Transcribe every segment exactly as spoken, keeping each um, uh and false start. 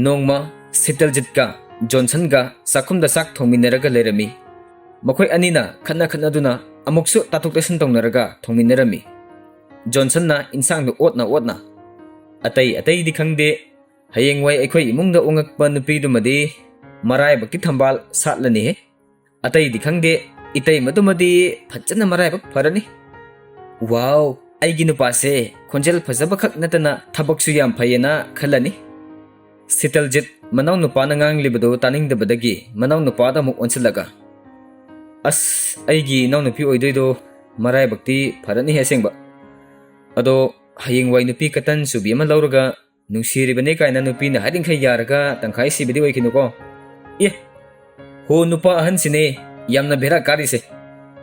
ꯅꯣꯡꯃ ꯁꯤꯇꯜꯖꯤꯠꯀ ꯖꯣꯟꯁꯟꯒ ꯆꯥꯛꯈꯨꯝꯗ ꯆꯥꯛ ꯊꯣꯡꯃꯤꯟꯅꯔꯒ ꯂꯩꯔꯝꯃꯤ꯫ ꯃꯈꯣꯏ ꯑꯅꯤꯅ ꯈꯠꯅ ꯈꯠꯅꯗꯨꯅ ꯑꯃꯨꯛꯁꯨ ꯇꯥꯊꯣꯛ ꯇꯥꯁꯤꯟ ꯇꯧꯅꯔꯒ ꯊꯣꯡꯃꯤꯟꯅꯔꯝꯃꯤ꯫ ꯖꯣꯟꯁꯟꯅ ꯏꯟꯁꯥꯡꯗꯨ ꯑꯣꯠꯅ ꯑꯣꯠꯅ, "ꯑꯇꯩ ꯑꯇꯩꯗꯤ ꯈꯪꯗꯦ, ꯍꯌꯦꯡꯋꯥꯏ ꯑꯩꯈꯣꯏ ꯏꯃꯨꯡꯗ ꯑꯣꯉꯛꯄ ꯅꯨꯄꯤꯗꯨꯃꯗꯤ ꯃꯔꯥꯏꯕꯛꯀꯤ ꯊꯝꯕꯥꯜ ꯁꯥꯠꯂꯅꯤꯍꯦ꯫ ꯑꯇꯩꯗꯤ ꯈꯪꯗꯦ, ꯏꯇꯩꯃꯗꯨꯃꯗꯤ ꯐꯖꯅ ꯃꯔꯥꯏꯕꯛ ꯐꯔꯅꯤ꯫ ꯋꯥꯎ, ꯑꯩꯒꯤ ꯅꯨꯄꯥꯁꯦ ꯈꯣꯟꯖꯦꯜ ꯐꯖꯕꯈꯛ ꯅꯠꯇꯅ ꯊꯕꯛꯁꯨ ꯌꯥꯝ ꯐꯩꯌꯦꯅ ꯈꯜꯂꯅꯤ"꯫ ꯁꯤꯇꯜꯖꯤꯠ ꯃꯅꯥꯎꯅꯨꯄꯥꯅ ꯉꯥꯡꯂꯤꯕꯗꯨ ꯇꯥꯅꯤꯡꯗꯕꯗꯒꯤ ꯃꯅꯥꯎꯅꯨꯄꯥꯗ ꯑꯃꯨꯛ ꯑꯣꯟꯁꯤꯜꯂꯒ, "ꯑꯁ, ꯑꯩꯒꯤ ꯏꯅꯥꯎꯅꯨꯄꯤ ꯑꯣꯏꯗꯣꯏꯗꯣ ꯃꯔꯥꯏꯕꯛꯇꯤ ꯐꯔꯅꯤ ꯑꯁꯦꯡꯕ꯫ ꯑꯗꯣ ꯍꯌꯦꯡꯋꯥꯏ ꯅꯨꯄꯤ ꯀꯇꯟ ꯆꯨꯕꯤ ꯑꯃ ꯂꯧꯔꯒ ꯅꯨꯡꯁꯤꯔꯤꯕꯅꯦ ꯀꯥꯏꯅ ꯅꯨꯄꯤꯅ ꯍꯥꯏꯔꯤꯡꯈꯩ ꯌꯥꯔꯒ ꯇꯪꯈꯥꯏ ꯁꯤꯕꯗꯤ ꯑꯣꯏꯈꯤꯅꯨꯀꯣ"꯫ ꯑꯦ, ꯍꯣ, ꯅꯨꯄꯥ ꯑꯍꯟꯁꯤꯅꯦ ꯌꯥꯝꯅ ꯕꯦꯔꯥ ꯀꯥꯔꯤꯁꯦ꯫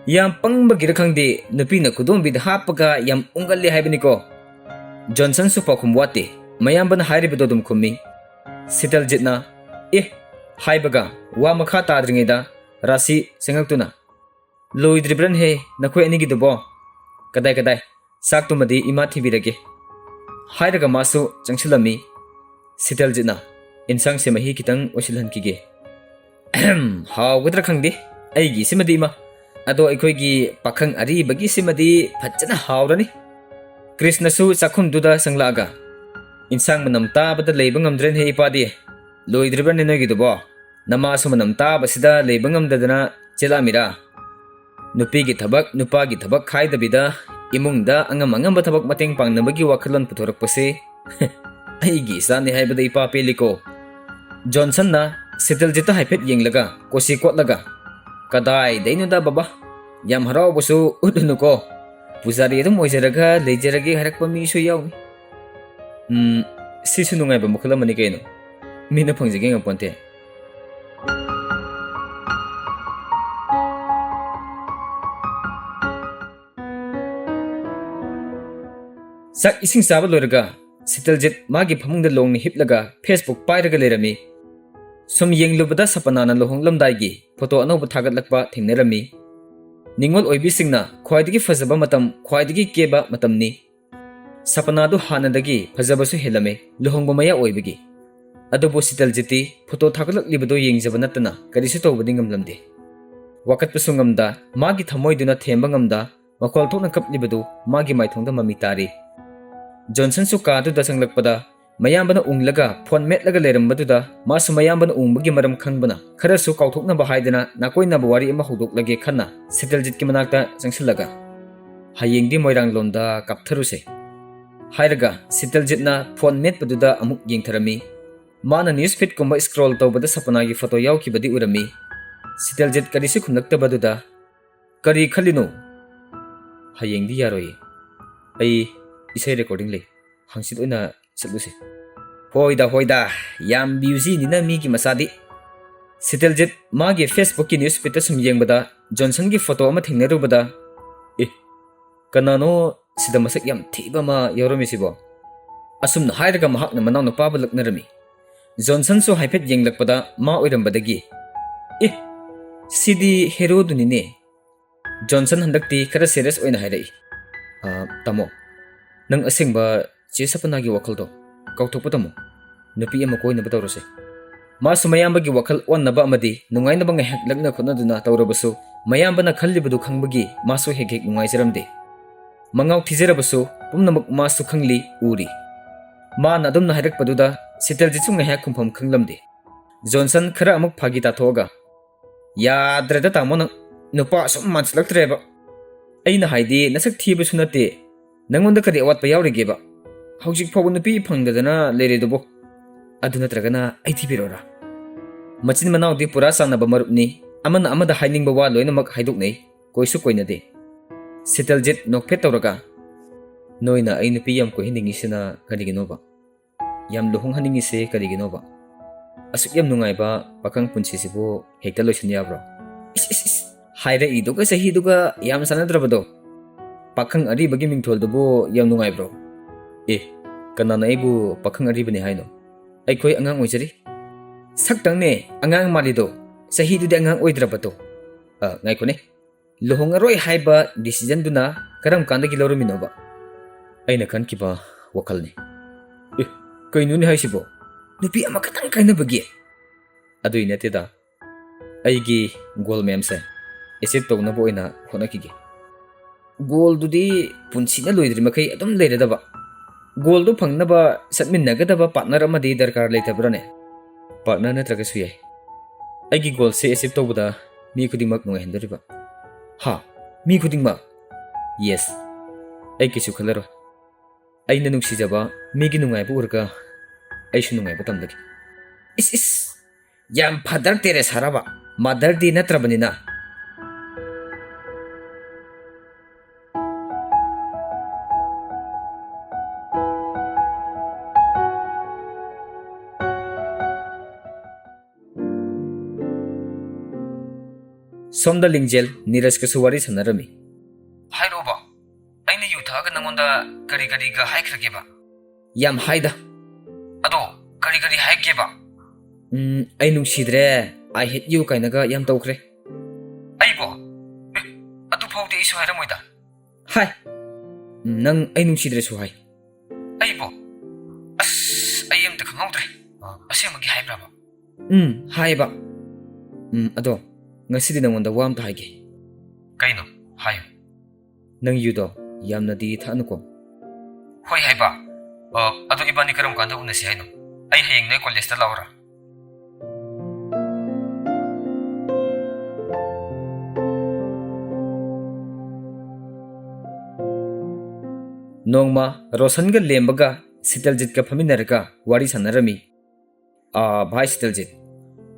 ꯌꯥꯝ ꯄꯪꯕꯒꯤꯔ ꯈꯪꯗꯦ, ꯅꯨꯄꯤꯅ ꯈꯨꯗꯣꯝꯕꯤꯗ ꯍꯥꯞꯄꯒ ꯌꯥꯝ ꯎꯪꯒꯜꯂꯦ ꯍꯥꯏꯕꯅꯤꯀꯣ꯫ ꯖꯣꯟꯁꯟꯁꯨ ꯄꯥꯎꯈꯨꯝ ꯋꯥꯠꯇꯦ, ꯃꯌꯥꯝꯕꯅ ꯍꯥꯏꯔꯤꯕꯗꯣ ꯑꯗꯨꯝ ꯈꯨꯝꯃꯤ꯫ ꯁꯤꯇꯜꯖꯤꯠꯅ, "ꯑꯦ", ꯍꯥꯏꯕꯒ ꯋꯥ ꯃꯈꯥ ꯇꯥꯗ꯭ꯔꯤꯉꯩꯗ ꯔꯥꯁꯤ ꯆꯪꯉꯛꯇꯨꯅ, "ꯂꯣꯏꯗ꯭ꯔꯤꯕ꯭ꯔꯅꯦꯍꯦ ꯅꯈꯣꯏ ꯑꯅꯤꯒꯤꯗꯨꯕꯣ? ꯀꯗꯥꯏ ꯀꯗꯥꯏ, ꯆꯥꯛꯇꯨꯃꯗꯤ ꯏꯃꯥ ꯊꯤꯕꯤꯔꯒꯦ", ꯍꯥꯏꯔꯒ ꯃꯥꯁꯨ ꯆꯪꯁꯤꯜꯂꯝꯃꯤ꯫ ꯁꯤꯇꯜꯖꯤꯠꯅ, "ꯏꯟꯁꯥꯡꯁꯦ ꯃꯍꯤ ꯈꯤꯇꯪ ꯑꯣꯏꯁꯤꯜꯍꯟꯈꯤꯒꯦ꯫ ꯑꯍꯝ, ꯍꯥꯎꯒꯗ꯭ꯔꯥ ꯈꯪꯗꯦ, ꯑꯩꯒꯤꯁꯤꯃꯗꯤ ꯏꯃꯥ꯫ ꯑꯗꯣ ꯑꯩꯈꯣꯏꯒꯤ ꯄꯥꯈꯪ ꯑꯔꯤꯕꯒꯤꯁꯤꯃꯗꯤ ꯐꯖꯅ ꯍꯥꯎꯔꯅꯤ"꯫ ꯀ꯭ꯔꯤꯁꯅꯁꯨ ꯆꯥꯛꯈꯨꯝꯗꯨꯗ ꯆꯪꯂꯛꯑꯒ, "ꯏꯟꯁꯥꯡ ꯃꯅꯝ ꯇꯥꯕꯗ ꯂꯩꯕ ꯉꯝꯗ꯭ꯔꯦꯅꯦ ꯏꯄꯥꯗꯤ꯫ ꯂꯣꯏꯗ꯭ꯔꯤꯕ꯭ꯔꯅꯦ ꯅꯣꯏꯒꯤꯗꯨꯕꯣ? ꯅꯃꯥꯁꯨ ꯃꯅꯝ ꯇꯥꯕꯁꯤꯗ ꯂꯩꯕ ꯉꯝꯗꯗꯅ ꯆꯦꯜꯂꯛꯑꯃꯤꯔꯥ? ꯅꯨꯄꯤꯒꯤ ꯊꯕꯛ, ꯅꯨꯄꯥꯒꯤ ꯊꯕꯛ ꯈꯥꯏꯗꯕꯤꯗ ꯏꯃꯨꯡꯗ ꯑꯉꯝ ꯑꯉꯝꯕ ꯊꯕꯛ ꯃꯇꯦꯡ ꯄꯥꯡꯅꯕꯒꯤ ꯋꯥꯈꯜꯂꯣꯟ ꯄꯨꯊꯣꯔꯛꯄꯁꯦ ꯑꯩꯒꯤ ꯏꯆꯥꯅꯤ ꯍꯥꯏꯕꯗ ꯏꯄꯥ ꯄꯦꯜꯂꯤꯀꯣ"꯫ ꯖꯣꯟꯁꯟꯅ ꯁꯤꯇꯜꯖꯤꯠꯇ ꯍꯥꯏꯐꯦꯠ ꯌꯦꯡꯂꯒ ꯀꯣꯆꯤ ꯀꯣꯠꯂꯒ, "ꯀꯗꯥꯏꯗꯩꯅꯣꯗ ꯕꯕꯥ, ꯌꯥꯝ ꯍꯔꯥꯎꯕꯁꯨ ꯎꯠꯂꯨꯅꯨꯀꯣ꯫ ꯄꯨꯖꯥꯔꯤ ꯑꯗꯨꯝ ꯑꯣꯏꯖꯔꯒ ꯂꯩꯖꯔꯒꯦ ꯍꯥꯏꯔꯛꯄ ꯃꯤꯁꯨ ꯌꯥꯎꯏ"꯫ ꯎꯝ, ꯁꯤꯁꯨ ꯅꯨꯡꯉꯥꯏꯕ ꯃꯈꯜ ꯑꯃꯅꯤ ꯀꯩꯅꯣ꯫ ꯃꯤꯅ ꯐꯪꯖꯒꯦ ꯉꯝꯄꯣꯟꯇꯦ꯫ ꯆꯥꯛ ꯏꯁꯤꯡ ꯆꯥꯕ ꯂꯣꯏꯔꯒ ꯁꯤꯇꯜꯖꯤꯠ ꯃꯥꯒꯤ ꯐꯃꯨꯡꯗ ꯂꯣꯡꯅ ꯍꯤꯞꯂꯒ Facebook ꯄꯥꯏꯔꯒ ꯂꯩꯔꯝꯃꯤ꯫ ꯁꯨꯝ ꯌꯦꯡꯂꯨꯕꯗ ꯁꯄꯅꯥꯅ ꯂꯨꯍꯣꯡꯂꯝꯗꯥꯏꯒꯤ ꯐꯣꯇꯣ ꯑꯅꯧꯕ ꯊꯥꯒꯠꯂꯛꯄ ꯊꯦꯡꯅꯔꯝꯃꯤ꯫ ꯅꯤꯡꯉꯣꯜ ꯑꯣꯏꯕꯤꯁꯤꯡꯅ ꯈ꯭ꯋꯥꯏꯗꯒꯤ ꯐꯖꯕ ꯃꯇꯝ, ꯈ꯭ꯋꯥꯏꯗꯒꯤ ꯀꯦꯕ ꯃꯇꯝꯅꯤ꯫ ꯁꯄꯅꯥꯗꯨ ꯍꯥꯟꯅꯗꯒꯤ ꯐꯖꯕꯁꯨ ꯍꯦꯜꯂꯝꯃꯤ, ꯂꯨꯍꯣꯡꯕ ꯃꯌꯥ ꯑꯣꯏꯕꯒꯤ꯫ ꯑꯗꯨꯕꯨ ꯁꯤꯇꯜꯖꯤꯠꯇꯤ ꯐꯣꯇꯣ ꯊꯥꯒꯠꯂꯛꯂꯤꯕꯗꯨ ꯌꯦꯡꯖꯕ ꯅꯠꯇꯅ ꯀꯔꯤꯁꯨ ꯇꯧꯕꯗꯤ ꯉꯝꯂꯝꯗꯦ꯫ ꯋꯥꯀꯠꯄꯁꯨ ꯉꯝꯗ, ꯃꯥꯒꯤ ꯊꯃꯣꯏꯗꯨꯅ ꯊꯦꯝꯕ ꯉꯝꯗ, ꯃꯈꯣꯜ ꯊꯣꯛꯅ ꯀꯞꯂꯤꯕꯗꯨ ꯃꯥꯒꯤ ꯃꯥꯏꯊꯣꯡꯗ ꯃꯃꯤ ꯇꯥꯔꯤ꯫ ꯖꯣꯟꯁꯟꯁꯨ ꯀꯥꯗꯨꯗ ꯆꯪꯂꯛꯄꯗ ꯃꯌꯥꯝꯕꯅ ꯎꯪꯂꯒ ꯐꯣꯟ ꯃꯦꯠꯂꯒ ꯂꯩꯔꯝꯕꯗꯨꯗ ꯃꯥꯁꯨ ꯃꯌꯥꯝꯕꯅ ꯎꯪꯕꯒꯤ ꯃꯔꯝ ꯈꯪꯕꯅ ꯈꯔꯁꯨ ꯀꯥꯎꯊꯣꯛꯅꯕ ꯍꯥꯏꯗꯅ ꯅꯥꯀꯣꯏꯅꯕ ꯋꯥꯔꯤ ꯑꯃ ꯍꯧꯗꯣꯛꯂꯒꯦ ꯈꯟꯅ ꯁꯤꯇꯜꯖꯤꯠꯀꯤ ꯃꯅꯥꯛꯇ ꯆꯪꯁꯤꯜꯂꯒ, "ꯍꯌꯦꯡꯗꯤ ꯃꯣꯏꯔꯥꯡꯂꯣꯝꯗ ꯀꯥꯞꯊꯔꯨꯁꯦ" ꯍꯥꯏꯔꯒ ꯁꯤꯇꯜꯖꯤꯠꯅ ꯐꯣꯟ ꯃꯦꯠꯄꯗꯨꯗ ꯑꯃꯨꯛ ꯌꯦꯡꯊꯔꯝꯃꯤ꯫ ꯃꯥꯅ ꯅ꯭ꯌꯨꯁ ꯐꯤꯗꯀꯨꯝꯕ ꯁ꯭ꯀ꯭ꯔꯣꯜ ꯇꯧꯕꯗ ꯁꯄꯅꯥꯒꯤ ꯐꯣꯇꯣ ꯌꯥꯎꯈꯤꯕꯗꯤ ꯎꯔꯝꯃꯤ꯫ ꯁꯤꯇꯜꯖꯤꯠ ꯀꯔꯤꯁꯨ ꯈꯨꯝꯂꯛꯇꯕꯗꯨꯗ, "ꯀꯔꯤ ꯈꯜꯂꯤꯅꯣ?" "ꯍꯌꯦꯡꯗꯤ ꯌꯥꯔꯣꯏꯌꯦ꯫ ꯑꯩ ꯏꯁꯩ ꯔꯦꯀꯣꯔꯗꯤꯡ ꯂꯩ꯫ ꯍꯪꯆꯤꯠ ꯑꯣꯏꯅ ꯆꯠꯂꯨꯁꯦ"꯫ "ꯍꯣꯏꯗ, ꯍꯣꯏꯗ, ꯌꯥꯝ ꯕ꯭ꯌꯨꯖꯤꯅꯤꯅ ꯃꯤꯒꯤ ꯃꯆꯥꯗꯤ"꯫ ꯁꯤꯇꯜꯖꯤꯠ ꯃꯥꯒꯤ ꯐꯦꯁꯕꯨꯛꯀꯤ ꯅ꯭ꯌꯨꯁ ꯐꯤꯗꯇ ꯁꯨꯝ ꯌꯦꯡꯕꯗ ꯖꯣꯟꯁꯟꯒꯤ ꯐꯣꯇꯣ ꯑꯃ ꯊꯦꯡꯅꯔꯨꯕꯗ, "ꯑꯦ, ꯀꯅꯥꯅꯣ ꯁꯤꯗ ꯃꯁꯛ ꯌꯥꯝ ꯊꯤꯕ ꯑꯃ ꯌꯥꯎꯔꯝꯃꯤꯁꯤꯕꯣ?" ꯑꯁꯨꯝꯅ ꯍꯥꯏꯔꯒ ꯃꯍꯥꯛꯅ ꯃꯅꯥꯎꯅꯨꯄꯥꯕꯨ ꯂꯛꯅꯔꯝꯃꯤ꯫ ꯖꯣꯟꯁꯟꯁꯨ ꯍꯥꯏꯐꯦꯠ ꯌꯦꯡꯂꯛꯄꯗ ꯃꯥ ꯑꯣꯏꯔꯝꯕꯗꯒꯤ, "ꯑꯦ, ꯁꯤꯗꯤ ꯍꯦꯔꯣꯗꯨꯅꯤꯅꯦ"꯫ ꯖꯣꯟꯁꯟ ꯍꯟꯗꯛꯇꯤ ꯈꯔ ꯁꯦꯔꯤꯌꯁ ꯑꯣꯏꯅ ꯍꯥꯏꯔꯛꯏ, "ꯑ, ꯇꯥꯃꯣ, ꯅꯪ ꯑꯁꯦꯡꯕ ꯆꯦ ꯁꯄꯅꯥꯒꯤ ꯋꯥꯈꯜꯗꯣ ꯀꯥꯎꯊꯣꯛꯄ ꯇꯝꯃꯨ꯫ ꯅꯨꯄꯤ ꯑꯃ ꯀꯣꯏꯅꯕ ꯇꯧꯔꯁꯦ"꯫ ꯃꯥꯁꯨ ꯃꯌꯥꯝꯕꯒꯤ ꯋꯥꯈꯜ ꯑꯣꯟꯅꯕ ꯑꯃꯗꯤ ꯅꯨꯡꯉꯥꯏꯅꯕ ꯉꯥꯏꯍꯥꯛ ꯂꯛꯅ ꯈꯣꯠꯅꯗꯨꯅ ꯇꯧꯔꯕꯁꯨ, ꯃꯌꯥꯝꯕꯅ ꯈꯜꯂꯤꯕꯗꯨ ꯈꯪꯕꯒꯤ ꯃꯥꯁꯨ ꯍꯦꯛ ꯍꯦꯛ ꯅꯨꯡꯉꯥꯏꯖꯔꯝꯗꯦ꯫ ꯃꯉꯥꯎ ꯊꯤꯖꯔꯕꯁꯨ ꯄꯨꯝꯅꯃꯛ ꯃꯥꯁꯨ ꯈꯪꯂꯤ, ꯎꯔꯤ꯫ ꯃꯥꯅ ꯑꯗꯨꯝꯅ ꯍꯥꯏꯔꯛꯄꯗꯨꯗ ꯁꯤꯇꯜꯖꯤꯠꯁꯨ ꯉꯥꯏꯍꯥꯛ ꯈꯨꯝꯐꯝ ꯈꯪꯂꯝꯗꯦ꯫ ꯖꯣꯟꯁꯟ ꯈꯔ ꯑꯃꯨꯛ ꯐꯥꯒꯤ ꯇꯥꯊꯣꯛꯑꯒ, "ꯌꯥꯗ꯭ꯔꯦꯗ ꯇꯥꯃꯣ, ꯅꯪ ꯅꯨꯄꯥ ꯁꯨꯝ ꯃꯥꯟꯁꯤꯜꯂꯛꯇ꯭ꯔꯦꯕ꯫ ꯑꯩꯅ ꯍꯥꯏꯗꯤ ꯅꯁꯛ ꯊꯤꯕꯁꯨ ꯅꯠꯇꯦ, ꯅꯪꯉꯣꯟꯗ ꯀꯔꯤ ꯑꯋꯥꯠꯄ ꯌꯥꯎꯔꯤꯒꯦꯕ? ꯍꯧꯖꯤꯛ ꯐꯥꯎꯕ ꯅꯨꯄꯤ ꯐꯪꯗꯗꯅ ꯂꯩꯔꯤꯗꯨꯕꯨ꯫ ꯑꯗꯨ ꯅꯠꯇ꯭ꯔꯒꯅ ꯑꯩ ꯊꯤꯕꯤꯔꯛꯑꯣꯔꯥ?" ꯃꯆꯤꯟ ꯃꯅꯥꯎꯗꯤ ꯄꯨꯔꯥ ꯆꯥꯟꯅꯕ ꯃꯔꯨꯞꯅꯤ, ꯑꯃꯅ ꯑꯃꯗ ꯍꯥꯏꯅꯤꯡꯕ ꯋꯥ ꯂꯣꯏꯅꯃꯛ ꯍꯥꯏꯗꯣꯛꯅꯩ, ꯀꯣꯏꯁꯨ ꯀꯣꯏꯅꯗꯦ꯫ ꯁꯤꯇꯜꯖꯤꯠ ꯅꯣꯛꯐꯦꯠ ꯇꯧꯔꯒ, "ꯅꯣꯏꯅ ꯑꯩ ꯅꯨꯄꯤ ꯌꯥꯝ ꯀꯣꯏꯍꯟꯅꯤꯡꯉꯤꯁꯤꯅ ꯀꯔꯤꯒꯤꯅꯣꯕ? ꯌꯥꯝ ꯂꯨꯍꯣꯡꯍꯟꯅꯤꯡꯉꯤꯁꯦ ꯀꯔꯤꯒꯤꯅꯣꯕ? ꯑꯁꯨꯛ ꯌꯥꯝ ꯅꯨꯡꯉꯥꯏꯕ ꯄꯥꯈꯪ ꯄꯨꯟꯁꯤꯁꯤꯕꯨ ꯍꯦꯛꯇ ꯂꯣꯏꯁꯤꯟ ꯌꯥꯕ꯭ꯔꯣ?" ꯏꯁ, ꯏꯁ, ꯏꯁ, ꯍꯥꯏꯔꯛꯏꯗꯨꯒ ꯆꯍꯤꯗꯨꯒ ꯌꯥꯝ ꯆꯥꯟꯅꯗ꯭ꯔꯕꯗꯣ꯫ ꯄꯥꯈꯪ ꯑꯔꯤꯕꯒꯤ ꯃꯤꯡꯊꯣꯜꯗꯨꯕꯨ ꯌꯥꯝ ꯅꯨꯡꯉꯥꯏꯕ꯭ꯔꯣ? ꯑꯦ, ꯀꯅꯥꯅ ꯑꯩꯕꯨ ꯄꯥꯈꯪ ꯑꯔꯤꯕꯅꯤ ꯍꯥꯏꯅꯣ? ꯑꯩꯈꯣꯏ ꯑꯉꯥꯡ ꯑꯣꯏꯖꯔꯤ꯫ ꯁꯛꯇꯪꯅꯦ ꯑꯉꯥꯡ ꯃꯥꯜꯂꯤꯗꯣ, ꯆꯍꯤꯗꯨꯗꯤ ꯑꯉꯥꯡ ꯑꯣꯏꯗ꯭ꯔꯕꯗꯣ꯫ ꯑ, ꯉꯥꯏꯈꯣꯅꯦ, ꯂꯨꯍꯣꯡꯉꯔꯣꯏ ꯍꯥꯏꯕ ꯗꯤꯁꯤꯖꯟꯗꯨꯅ ꯀꯔꯝ ꯀꯥꯟꯗꯒꯤ ꯂꯧꯔꯝꯃꯤꯅꯣꯕ? ꯑꯩꯅ ꯈꯟꯈꯤꯕ ꯋꯥꯈꯜꯅꯤ꯫ ꯑꯦ, ꯀꯩꯅꯣꯅꯦ ꯍꯥꯏꯁꯤꯕꯣ? ꯅꯨꯄꯤ ꯑꯃꯈꯛꯇꯪ ꯀꯥꯏꯅꯕꯒꯤ? ꯑꯗꯨꯏ ꯅꯠꯇꯦꯗ, ꯑꯩꯒꯤ ꯒꯣꯜ ꯃꯌꯥꯝꯁꯦ ꯑꯦꯆꯤꯞ ꯇꯧꯅꯕ ꯑꯣꯏꯅ ꯍꯣꯠꯅꯈꯤꯒꯦ꯫ ꯒꯣꯜꯗꯨꯗꯤ ꯄꯨꯟꯁꯤꯅ ꯂꯣꯏꯗ꯭ꯔꯤ ꯃꯈꯩ ꯑꯗꯨꯝ ꯂꯩꯔꯗꯕ꯫ ꯒꯣꯜꯗꯨ ꯐꯪꯅꯕ ꯆꯠꯃꯤꯟꯅꯒꯗꯕ ꯄꯥꯔꯠꯅꯔ ꯑꯃꯗꯤ ꯗꯔꯀꯥꯔ ꯂꯩꯇꯕ꯭ꯔꯥꯅꯦ? ꯄꯥꯔꯠꯅꯔ ꯅꯠꯇ꯭ꯔꯒꯁꯨ ꯌꯥꯏ꯫ ꯑꯩꯒꯤ ꯒꯣꯜꯁꯦ ꯑꯦꯆꯤꯞ ꯇꯧꯕꯗ ꯃꯤ ꯈꯨꯗꯤꯡꯃꯛ ꯅꯨꯡꯉꯥꯏꯍꯟꯗꯣꯔꯤꯕ꯫ ꯍꯥ? ꯃꯤ ꯈꯨꯗꯤꯡꯃꯛ? ꯌꯦꯁ꯫ ꯑꯩ ꯀꯩꯁꯨ ꯈꯜꯂꯔꯣꯏ꯫ ꯑꯩꯅ ꯅꯨꯡꯁꯤꯖꯕ ꯃꯤꯒꯤ ꯅꯨꯡꯉꯥꯏꯕ ꯎꯔꯒ ꯑꯩꯁꯨ ꯅꯨꯡꯉꯥꯏꯕ ꯇꯝꯗꯒꯦ꯫ ꯏꯁ ꯏꯁ, ꯌꯥꯝ ꯐꯥꯗꯔ ꯇꯦꯔꯦꯁꯥꯔꯕ? ꯃꯥꯗꯔ ꯗꯦ ꯅꯠꯇ꯭ꯔꯕꯅꯤꯅ꯫ ꯁꯣꯝꯗ ꯂꯤꯡꯖꯦꯜ ꯅꯤꯔꯖꯀꯁꯨ ꯋꯥꯔꯤ ꯁꯥꯟꯅꯔꯝꯃꯤ꯫ ꯍꯥꯏꯔꯛꯑꯣꯕ, ꯑꯩꯅ ꯌꯨ ꯊꯛꯑꯒ ꯅꯪꯉꯣꯟꯗ ꯀꯔꯤ ꯀꯔꯤꯒ ꯍꯥꯏꯈ꯭ꯔꯒꯦꯕ? ꯌꯥꯝ ꯍꯥꯏꯗ꯫ ꯑꯗꯣ ꯀꯔꯤ ꯀꯔꯤ ꯍꯥꯏꯒꯦꯕ? ꯎꯝ, "ꯑꯩ ꯅꯨꯡꯁꯤꯗ꯭ꯔꯦ, I hate you" ꯀꯥꯏꯅꯒ ꯌꯥꯝ ꯇꯧꯈ꯭ꯔꯦ꯫ ꯑꯩꯕꯣ? ꯑꯦ, ꯑꯗꯨ ꯐꯥꯎꯗꯤ ꯑꯩꯁꯨ ꯍꯥꯏꯔꯝꯃꯣꯏꯗ꯫ ꯍꯥꯏ꯫ ꯎꯝ, ꯅꯪ "ꯑꯩ ꯅꯨꯡꯁꯤꯗ꯭ꯔꯦꯁꯨ" ꯍꯥꯏ꯫ ꯑꯩꯕꯣ? ꯑꯁ, ꯑꯩ ꯑꯝꯇ ꯈꯪꯍꯧꯗ꯭ꯔꯦ꯫ ꯑ, ꯑꯁꯦꯡꯕꯒꯤ ꯍꯥꯏꯕ꯭ꯔꯕ? ꯎꯝ, ꯍꯥꯏꯌꯦꯕ꯫ ꯎꯝ, ꯑꯗꯣ ꯉꯁꯤꯗꯤ ꯅꯪꯉꯣꯟꯗ ꯋꯥ ꯑꯝꯇ ꯍꯥꯏꯒꯦ꯫ ꯀꯩꯅꯣ? ꯍꯥꯏꯌꯨ꯫ ꯅꯪ ꯌꯨꯗꯣ ꯌꯥꯝꯅꯗꯤ ꯊꯛꯑꯅꯨꯀꯣ꯫ ꯍꯣꯏ ꯍꯥꯏꯕ꯫ ꯑ, ꯑꯗꯣ ꯏꯕꯥꯅꯤ ꯀꯔꯝ ꯀꯥꯟꯗ ꯎꯅꯁꯤ ꯍꯥꯏꯅꯣ? ꯑꯩ ꯍꯌꯦꯡ ꯅꯣꯏ ꯀꯣꯂꯦꯖꯇ ꯂꯥꯛꯑꯣꯔꯥ? ꯅꯣꯡꯃ ꯔꯣꯁꯟꯒ ꯂꯦꯝꯕꯒ ꯁꯤꯇꯜꯖꯤꯠꯀ ꯐꯝꯃꯤꯟꯅꯔꯒ ꯋꯥꯔꯤ ꯁꯥꯟꯅꯔꯝꯃꯤ꯫ "ꯑꯥ, ꯚꯥꯏ ꯁꯤꯇꯜꯖꯤꯠ,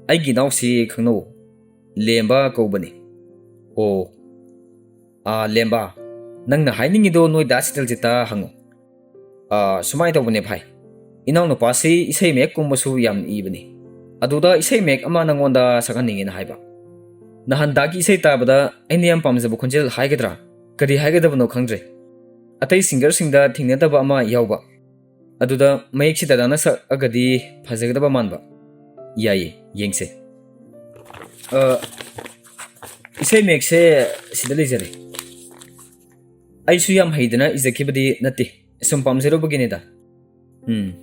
ꯑꯩꯒꯤ ꯏꯅꯥꯎꯁꯤ ꯈꯪꯅꯧ, ꯂꯦꯝꯕ ꯀꯧꯕꯅꯤ"꯫ "ꯑꯣ, ꯑꯥ, ꯂꯦꯝꯕ, ꯅꯪꯅ ꯍꯥꯏꯅꯤꯡꯉꯤꯗꯣ ꯅꯣꯏ ꯗꯥ ꯁꯤꯇꯜꯖꯤꯠꯇ ꯍꯪꯉꯨ꯫ ꯑꯥ, ꯁꯨꯃꯥꯏꯅ ꯇꯧꯕꯅꯦ ꯚꯥꯏ, ꯏꯅꯥꯎꯅꯨꯄꯥꯁꯤ ꯏꯁꯩ ꯃꯌꯦꯛ ꯀꯨꯝꯕꯁꯨ ꯌꯥꯝ ꯏꯕꯅꯤ꯫ ꯑꯗꯨꯗ ꯏꯁꯩ ꯃꯌꯦꯛ ꯑꯃ ꯅꯪꯉꯣꯟꯗ ꯁꯛꯍꯟꯅꯤꯡꯉꯦꯅ ꯍꯥꯏꯕ꯫ ꯅꯍꯥꯟ ꯗꯥꯒꯤ ꯏꯁꯩ ꯇꯥꯕꯗ ꯑꯩꯅ ꯌꯥꯝ ꯄꯥꯝꯖꯕ ꯈꯣꯟꯖꯦꯜ ꯍꯥꯏꯒꯗ꯭ꯔꯥ, ꯀꯔꯤ ꯍꯥꯏꯒꯗꯕꯅꯣ ꯈꯪꯗ꯭ꯔꯦ꯫ ꯑꯇꯩ ꯁꯤꯡꯒꯔꯁꯤꯡꯗ ꯊꯦꯡꯅꯗꯕ ꯑꯃ ꯌꯥꯎꯕ꯫ ꯑꯗꯨꯗ ꯃꯌꯦꯛꯁꯤ ꯗꯗꯥꯅ ꯁꯛꯑꯒꯗꯤ ꯐꯖꯒꯗꯕ ꯃꯥꯟꯕ꯫ ꯌꯥꯏꯌꯦ, ꯌꯦꯡꯁꯦ꯫ ꯑ, ꯏꯁꯩ ꯃꯌꯦꯛꯁꯦ ꯁꯤꯗ ꯂꯩꯖꯔꯦ꯫ ꯑꯩꯁꯨ ꯌꯥꯝ ꯍꯩꯗꯅ ꯏꯖꯈꯤꯕꯗꯤ ꯅꯠꯇꯦ, ꯁꯨꯝ ꯄꯥꯝꯖꯔꯨꯕꯒꯤꯅꯤꯗ꯫ ꯎꯝ꯫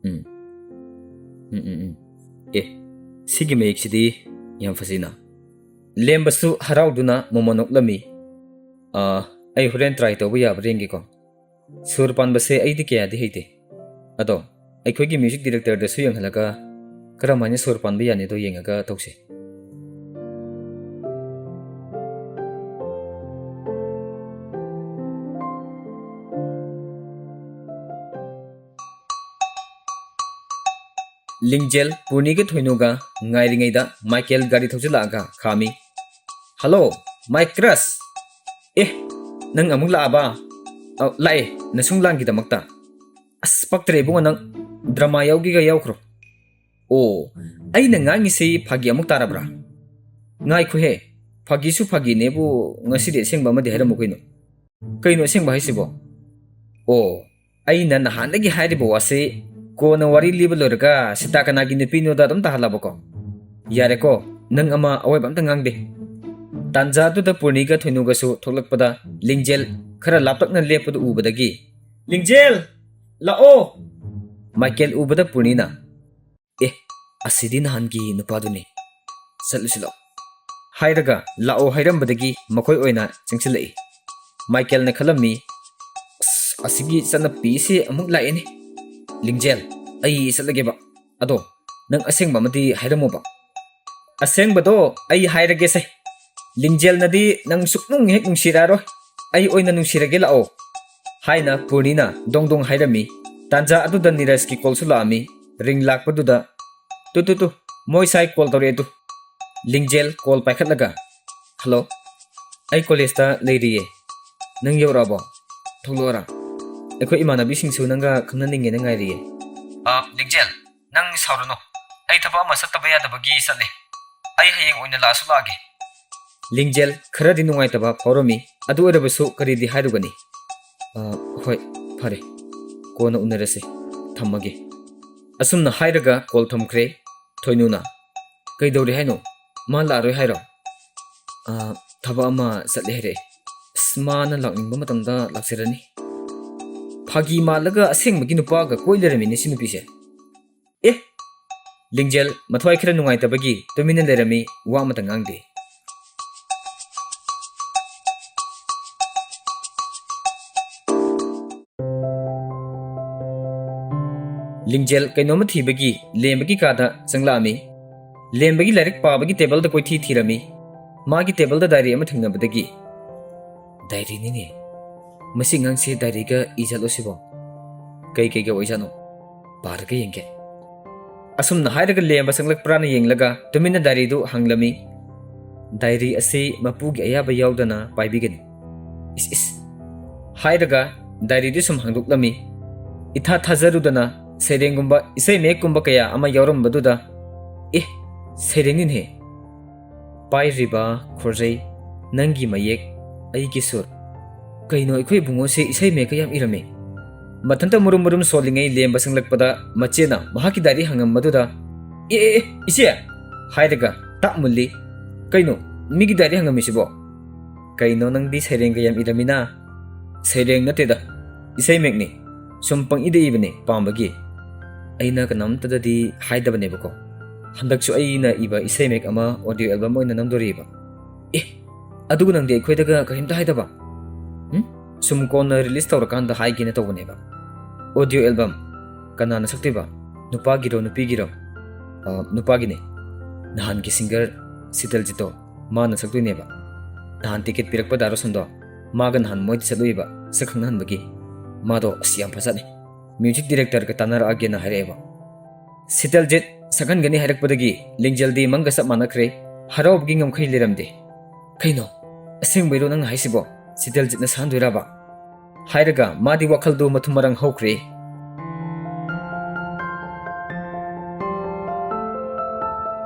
ꯎꯝ꯫ ꯎꯝ, ꯎꯝ, ꯎꯝ꯫ ꯑꯦ, ꯁꯤꯒꯤ ꯃꯌꯦꯛꯁꯤꯗꯤ ꯌꯥꯝ ꯐꯖꯩꯅ꯫ ꯂꯦꯝꯕꯁꯨ ꯍꯔꯥꯎꯗꯨꯅ ꯃꯣꯃꯣꯟ ꯅꯣꯛꯂꯝꯃꯤ꯫ "ꯑꯥ, ꯑꯩ ꯍꯣꯔꯦꯟ try ꯇꯧꯕ ꯌꯥꯕ꯭ꯔꯥ ꯌꯦꯡꯒꯦꯀꯣ꯫ ꯁꯨꯔ ꯄꯥꯟꯕꯁꯦ ꯑꯩꯗꯤ ꯀꯌꯥꯗꯤ ꯍꯩꯇꯦ꯫ ꯑꯗꯣ ꯑꯩꯈꯣꯏꯒꯤ music directorꯗꯁꯨ ꯌꯦꯡꯍꯜꯂꯒ ꯀꯔꯝꯍꯥꯏꯅ ꯁꯨꯔ ꯄꯥꯟꯕ ꯌꯥꯅꯤꯗꯣ ꯌꯦꯡꯉꯒ ꯇꯧꯁꯦ꯫" ꯂꯤꯡꯖꯦꯜ, ꯄꯨꯔꯅꯤꯒ ꯊꯣꯏꯅꯨꯒ ꯉꯥꯏꯔꯤꯉꯩꯗ ꯃꯥꯏꯀꯦꯜ ꯒꯥꯔꯤ ꯊꯧꯖꯤꯜꯂꯛꯑꯒ ꯈꯥꯝꯃꯤ꯫ "Hello, my crush! ꯑꯦ, ꯅꯪ ꯑꯃꯨꯛ ꯂꯥꯛꯑꯕ? ꯑ, ꯂꯥꯛꯑꯦ, ꯅꯁꯨꯡ ꯂꯥꯡꯒꯤꯗꯃꯛꯇ꯫ ꯑꯁ, ꯄꯛꯇ꯭ꯔꯦ ꯏꯕꯨꯡꯉꯣ, ꯅꯪ ꯗ꯭ꯔꯃꯥ ꯌꯥꯎꯒꯦꯒ ꯌꯥꯎꯈ꯭ꯔꯣ꯫" "ꯑꯣ, ꯑꯩꯅ ꯉꯥꯡꯉꯤꯁꯤ ꯐꯥꯒꯤ ꯑꯃꯨꯛ ꯇꯥꯔꯕ꯭ꯔꯥ? ꯉꯥꯏꯈꯣꯍꯦ, ꯐꯥꯒꯤꯁꯨ ꯐꯥꯒꯤꯅꯦꯕꯨ, ꯉꯁꯤꯗꯤ ꯑꯁꯦꯡꯕ ꯑꯃꯗꯤ ꯍꯥꯏꯔꯝꯃꯨ ꯀꯩꯅꯣ꯫" "ꯀꯩꯅꯣ ꯑꯁꯦꯡꯕ ꯍꯥꯏꯁꯤꯕꯣ?" "ꯑꯣ, ꯑꯩꯅ ꯅꯍꯥꯟꯗꯒꯤ ꯍꯥꯏꯔꯤꯕ ꯋꯥꯁꯤ ꯀꯣꯟꯅ ꯋꯥꯔꯤ ꯂꯤꯕ ꯂꯣꯏꯔꯒ ꯁꯤꯇꯥ ꯀꯅꯥꯒꯤ ꯅꯨꯄꯤꯅꯣꯗ ꯑꯗꯨꯝ ꯇꯥꯍꯜꯂꯕꯀꯣ꯫ ꯌꯥꯔꯦꯀꯣ, ꯅꯪ ꯑꯃ ꯑꯋꯥꯏꯕ ꯑꯝꯇ ꯉꯥꯡꯗꯦ꯫" ꯇꯥꯟꯖꯥ ꯑꯗꯨꯗ ꯄꯨꯔꯅꯤꯒ ꯊꯣꯏꯅꯨꯒꯁꯨ ꯊꯣꯛꯂꯛꯄꯗ ꯂꯤꯡꯖꯦꯜ ꯈꯔ ꯂꯥꯞꯇꯛꯅ ꯂꯦꯞꯄꯗꯨ ꯎꯕꯗꯒꯤ, "ꯂꯤꯡꯖꯦꯜ, ꯂꯥꯛꯑꯣ!" ꯃꯥꯏꯀꯦꯜ ꯎꯕꯗ ꯄꯨꯔꯅꯤꯅ, "ꯑꯦ, ꯑꯁꯤꯗꯤ ꯅꯍꯥꯟꯒꯤ ꯅꯨꯄꯥꯗꯨꯅꯤ꯫ ꯆꯠꯂꯨꯁꯤ ꯂꯥꯛꯑꯣ꯫" ꯍꯥꯏꯔꯒ ꯂꯥꯛꯑꯣ ꯍꯥꯏꯔꯝꯕꯗꯒꯤ ꯃꯈꯣꯏ ꯑꯣꯏꯅ ꯆꯪꯁꯤꯜꯂꯛꯏ꯫ ꯃꯥꯏꯀꯦꯜꯅ ꯈꯜꯂꯝꯃꯤ, "ꯑꯁ, ꯑꯁꯤꯒꯤ ꯆꯠꯅꯄꯤꯁꯤ ꯑꯃꯨꯛ ꯂꯥꯛꯑꯦꯅꯦ꯫ ꯂꯤꯡꯖꯦꯜ, ꯑꯩ ꯆꯠꯂꯒꯦꯕ꯫ ꯑꯗꯣ ꯅꯪ ꯑꯁꯦꯡꯕ ꯑꯃꯗꯤ ꯍꯥꯏꯔꯝꯃꯣꯕ꯫" "ꯑꯁꯦꯡꯕꯗꯣ ꯑꯩ ꯍꯥꯏꯔꯒꯦꯁꯦ꯫ ꯂꯤꯡꯖꯦꯜꯅꯗꯤ ꯅꯪ ꯁꯨꯛꯅꯨꯡ ꯍꯦꯛ ꯅꯨꯡꯁꯤꯔꯛꯑꯔꯣꯏ꯫ ꯑꯩ ꯑꯣꯏꯅ ꯅꯨꯡꯁꯤꯔꯒꯦ, ꯂꯥꯛꯑꯣ꯫" ꯍꯥꯏꯅ ꯄꯨꯔꯅꯤꯅ ꯗꯣꯡ ꯗꯣꯡ ꯍꯥꯏꯔꯝꯃꯤ꯫ ꯇꯥꯟꯖꯥ ꯑꯗꯨꯗ ꯅꯤꯔꯖꯀꯤ callꯁꯨ ꯂꯥꯛꯑꯝꯃꯤ꯫ Ring ꯂꯥꯛꯄꯗꯨꯗ, "ꯇꯨ, ꯇꯨ, ꯇꯨ, ꯃꯣꯏ ꯁꯥꯏ call ꯇꯧꯔꯛꯑꯦ ꯇꯨ꯫" ꯂꯤꯡꯖꯦꯜ call ꯄꯥꯏꯈꯠꯂꯒ, "ꯍꯜꯂꯣ, ꯑꯩ collegeꯇ ꯂꯩꯔꯤꯌꯦ꯫ ꯅꯪ ꯌꯧꯔꯛꯑꯕꯣ? ꯊꯣꯛꯂꯛꯑꯣꯔꯥ? ꯑꯩꯈꯣꯏ ꯏꯃꯥꯟꯅꯕꯤꯁꯤꯡꯁꯨ ꯅꯪꯒ ꯈꯪꯅꯅꯤꯡꯉꯦꯅ ꯉꯥꯏꯔꯤꯌꯦ꯫" "ꯑ, ꯂꯤꯡꯖꯦꯜ, ꯅꯪ ꯁꯥꯎꯔꯅꯨ꯫ ꯑꯩ ꯊꯕꯛ ꯑꯃ ꯆꯠꯇꯕ ꯌꯥꯗꯕꯒꯤ ꯆꯠꯂꯦ꯫ ꯑꯩ ꯍꯌꯦꯡ ꯑꯣꯏꯅ ꯂꯥꯛꯑꯁꯨ ꯂꯥꯛꯑꯒꯦ꯫" ꯂꯤꯡꯖꯦꯜ ꯈꯔꯗꯤ ꯅꯨꯡꯉꯥꯏꯇꯕ ꯐꯥꯎꯔꯝꯃꯤ꯫ ꯑꯗꯨ ꯑꯣꯏꯔꯕꯁꯨ ꯀꯔꯤꯗꯤ ꯍꯥꯏꯔꯨꯒꯅꯤ? "ꯑ, ꯍꯣꯏ, ꯐꯔꯦ꯫ ꯀꯣꯟꯅ ꯎꯅꯔꯁꯦ꯫ ꯊꯝꯃꯒꯦ꯫" ꯑꯁꯨꯝꯅ ꯍꯥꯏꯔꯒ call ꯊꯝꯈ꯭ꯔꯦ꯫ ꯊꯣꯏꯅꯨꯅ, "ꯀꯩꯗꯧꯔꯦ ꯍꯥꯏꯅꯣ? ꯃꯥ ꯂꯥꯛꯑꯔꯣꯏ ꯍꯥꯏꯔꯣ?" "ꯑ, ꯊꯕꯛ ꯑꯃ ꯆꯠꯂꯦ ꯍꯥꯏꯔꯛꯑꯦ꯫ ꯑꯁ, ꯃꯥꯅ ꯂꯥꯛꯅꯤꯡꯕ ꯃꯇꯝꯗ ꯂꯥꯛꯆꯔꯅꯤ꯫" ꯐꯥꯒꯤ ꯃꯥꯜꯂꯒ ꯑꯁꯦꯡꯕꯒꯤ ꯅꯨꯄꯥꯒ ꯀꯣꯏ ꯂꯩꯔꯝꯃꯤꯅꯦ ꯁꯤ ꯅꯨꯄꯤꯁꯦ꯫ ꯑꯦ! ꯂꯤꯡꯖꯦꯜ ꯃꯊ꯭ꯋꯥꯏ ꯈꯔ ꯅꯨꯡꯉꯥꯏꯇꯕꯒꯤ ꯇꯨꯃꯤꯟꯅ ꯂꯩꯔꯝꯃꯤ, ꯋꯥ ꯑꯃꯇ ꯉꯥꯡꯗꯦ꯫ ꯂꯤꯡꯖꯦꯜ ꯀꯩꯅꯣꯝꯃ ꯊꯤꯕꯒꯤ ꯂꯦꯝꯕꯒꯤ ꯀꯥꯗ ꯆꯪꯂꯛꯑꯝꯃꯤ꯫ ꯂꯦꯝꯕꯒꯤ ꯂꯥꯏꯔꯤꯛ ꯄꯥꯕꯒꯤ ꯇꯦꯕꯜꯗ ꯀꯣꯏꯊꯤ ꯊꯤꯔꯝꯃꯤ꯫ ꯃꯥꯒꯤ ꯇꯦꯕꯜꯗ ꯗꯥꯏꯔꯤ ꯑꯃ ꯊꯦꯡꯅꯕꯗꯒꯤ, "ꯗꯥꯏꯔꯤꯅꯤꯅꯦ꯫ ꯃꯁꯤ ꯑꯉꯥꯡꯁꯦ ꯗꯥꯏꯔꯤꯒ ꯏ ꯆꯠꯂꯣ ꯁꯤꯕꯣ꯫ ꯀꯩ ꯀꯩꯒ ꯑꯣꯏꯖꯥꯠꯅꯣ? ꯄꯥꯔꯒ ꯌꯦꯡꯒꯦ꯫" ꯑꯁꯨꯝꯅ ꯍꯥꯏꯔꯒ ꯂꯦꯝꯕ ꯆꯪꯂꯛꯄ꯭ꯔꯥꯅ ꯌꯦꯡꯂꯒ ꯇꯨꯃꯤꯟꯅ ꯗꯥꯏꯔꯤꯗꯨ ꯍꯥꯡꯂꯝꯃꯤ꯫ "ꯗꯥꯏꯔꯤ ꯑꯁꯤ ꯃꯄꯨꯒꯤ ꯑꯌꯥꯕ ꯌꯥꯎꯗꯅ ꯄꯥꯏꯕꯤꯒꯅꯨ꯫" ꯏꯁ ꯏꯁ ꯍꯥꯏꯔꯒ ꯗꯥꯏꯔꯤꯗꯨ ꯁꯨꯝ ꯍꯥꯡꯗꯣꯛꯂꯝꯃꯤ꯫ ꯏꯊꯥ ꯊꯥꯖꯔꯨꯗꯅ ꯁꯩꯔꯦꯡꯒꯨꯝꯕ ꯏꯁꯩ ꯃꯌꯦꯛꯀꯨꯝꯕ ꯀꯌꯥ ꯑꯃ ꯌꯥꯎꯔꯝꯕꯗꯨꯗ, "ꯑꯦ, ꯁꯩꯔꯦꯡꯅꯤꯅꯦ꯫ ꯄꯥꯏꯔꯤꯕ ꯈꯣꯔꯖꯩ, ꯅꯪꯒꯤ ꯃꯌꯦꯛ, ꯑꯩꯒꯤ ꯁꯨꯔ꯫ ꯀꯩꯅꯣ, ꯑꯩꯈꯣꯏ ꯏꯕꯨꯡꯉꯣꯁꯦ ꯏꯁꯩ ꯃꯌꯦꯛꯀ ꯌꯥꯝ ꯏꯔꯝꯃꯦ꯫" ꯃꯊꯟꯇ ꯃꯨꯔꯨꯝ ꯃꯨꯔꯨꯝ ꯁꯣꯜꯂꯤꯉꯩ ꯂꯦꯝꯕ ꯁꯪꯂꯛꯄꯗ ꯃꯆꯦꯅ ꯃꯍꯥꯛꯀꯤ ꯗꯥꯏꯔꯤ ꯍꯪꯉꯝꯕꯗꯨꯗ, "ꯑꯦ, ꯑꯦ, ꯑꯦ, ꯏꯆꯦ!" ꯍꯥꯏꯔꯒ ꯇꯥꯛ ꯃꯨꯜꯂꯤ꯫ "ꯀꯩꯅꯣ, ꯃꯤꯒꯤ ꯗꯥꯏꯔꯤ ꯍꯪꯉꯝꯃꯤꯁꯤꯕꯣ?" "ꯀꯩꯅꯣ, ꯅꯪꯗꯤ ꯁꯩꯔꯦꯡꯒ ꯌꯥꯝ ꯏꯔꯝꯃꯤꯅ?" "ꯁꯩꯔꯦꯡ ꯅꯠꯇꯦꯗ, ꯏꯁꯩ ꯃꯌꯦꯛꯅꯤ꯫ ꯁꯨꯝ ꯄꯪꯏꯗ ꯏꯕꯅꯦ, ꯄꯥꯝꯕꯒꯤ꯫ ꯑꯩꯅ ꯀꯅꯥꯝꯇꯗꯗꯤ ꯍꯥꯏꯗꯕꯅꯦꯕꯀꯣ꯫ ꯍꯟꯗꯛꯁꯨ ꯑꯩꯅ ꯏꯕ ꯏꯁꯩ ꯃꯌꯦꯛ ꯑꯃ ꯑꯣꯗꯤꯑꯣ ꯑꯦꯜꯕꯝ ꯑꯣꯏꯅ ꯅꯝꯗꯣꯔꯤꯕ꯫" "ꯑꯦ, ꯑꯗꯨꯒ ꯅꯪꯗꯤ ꯑꯩꯈꯣꯏꯗꯒ ꯀꯔꯤꯝꯇ ꯍꯥꯏꯗꯕ?" "ꯎꯝ? ꯁꯨꯝ ꯀꯣꯟꯅ ꯔꯤꯂꯤꯁ ꯇꯧꯔꯀꯥꯟꯗ ꯍꯥꯏꯒꯦꯅ ꯇꯧꯕꯅꯦꯕ꯫" "Audio album? ꯀꯅꯥꯅ ꯁꯛꯇꯣꯏꯕ? ꯅꯨꯄꯥꯒꯤꯔꯣ, ꯅꯨꯄꯤꯒꯤꯔꯣ?" "ꯑ, ꯅꯨꯄꯥꯒꯤꯅꯦ꯫ ꯅꯍꯥꯟꯒꯤ ꯁꯤꯡꯒꯔ ꯁꯤꯇꯜꯖꯤꯠꯇꯣ, ꯃꯥꯅ ꯁꯛꯇꯣꯏꯅꯦꯕ꯫ ꯅꯍꯥꯟ ꯇꯤꯀꯦꯠ ꯄꯤꯔꯛꯄ ꯗꯥ ꯔꯣꯁꯟꯗꯣ, ꯃꯥꯒ ꯅꯍꯥꯟ ꯃꯣꯏꯗ ꯆꯠꯂꯨꯏꯕ ꯁꯛ ꯈꯪꯅꯍꯟꯕꯒꯤ꯫ ꯃꯥꯗꯣ ꯑꯁ ꯌꯥꯝ ꯐꯖꯅꯤ꯫ ꯃ꯭ꯌꯨꯖꯤꯛ ꯗꯤꯔꯦꯛꯇꯔꯒ ꯇꯥꯟꯅꯔꯛꯑꯒꯦꯅ ꯍꯥꯏꯔꯛꯑꯦꯕ꯫" "ꯁꯤꯇꯜꯖꯤꯠ ꯁꯛꯍꯟꯒꯅꯤ ꯍꯥꯏꯔꯛꯄꯗꯒꯤ ꯂꯤꯡꯖꯦꯜꯗꯤ ꯃꯪꯒ ꯆꯞ ꯃꯥꯟꯅꯈ꯭ꯔꯦ꯫ ꯍꯔꯥꯎꯕꯒꯤ ꯉꯝꯈꯩ ꯂꯩꯔꯝꯗꯦ꯫ "ꯀꯩꯅꯣ? ꯑꯁꯦꯡꯕꯩꯔꯣ ꯅꯪꯅ ꯍꯥꯏꯁꯤꯕꯣ? ꯁꯤꯇꯜꯖꯤꯠꯅ ꯁꯛꯍꯟꯗꯣꯏꯔꯕ?" ꯍꯥꯏꯔꯒ ꯃꯥꯗꯤ ꯋꯥꯈꯜꯗꯨ ꯃꯊꯨꯝ ꯃꯔꯥꯡ ꯍꯧꯈ꯭ꯔꯦ꯫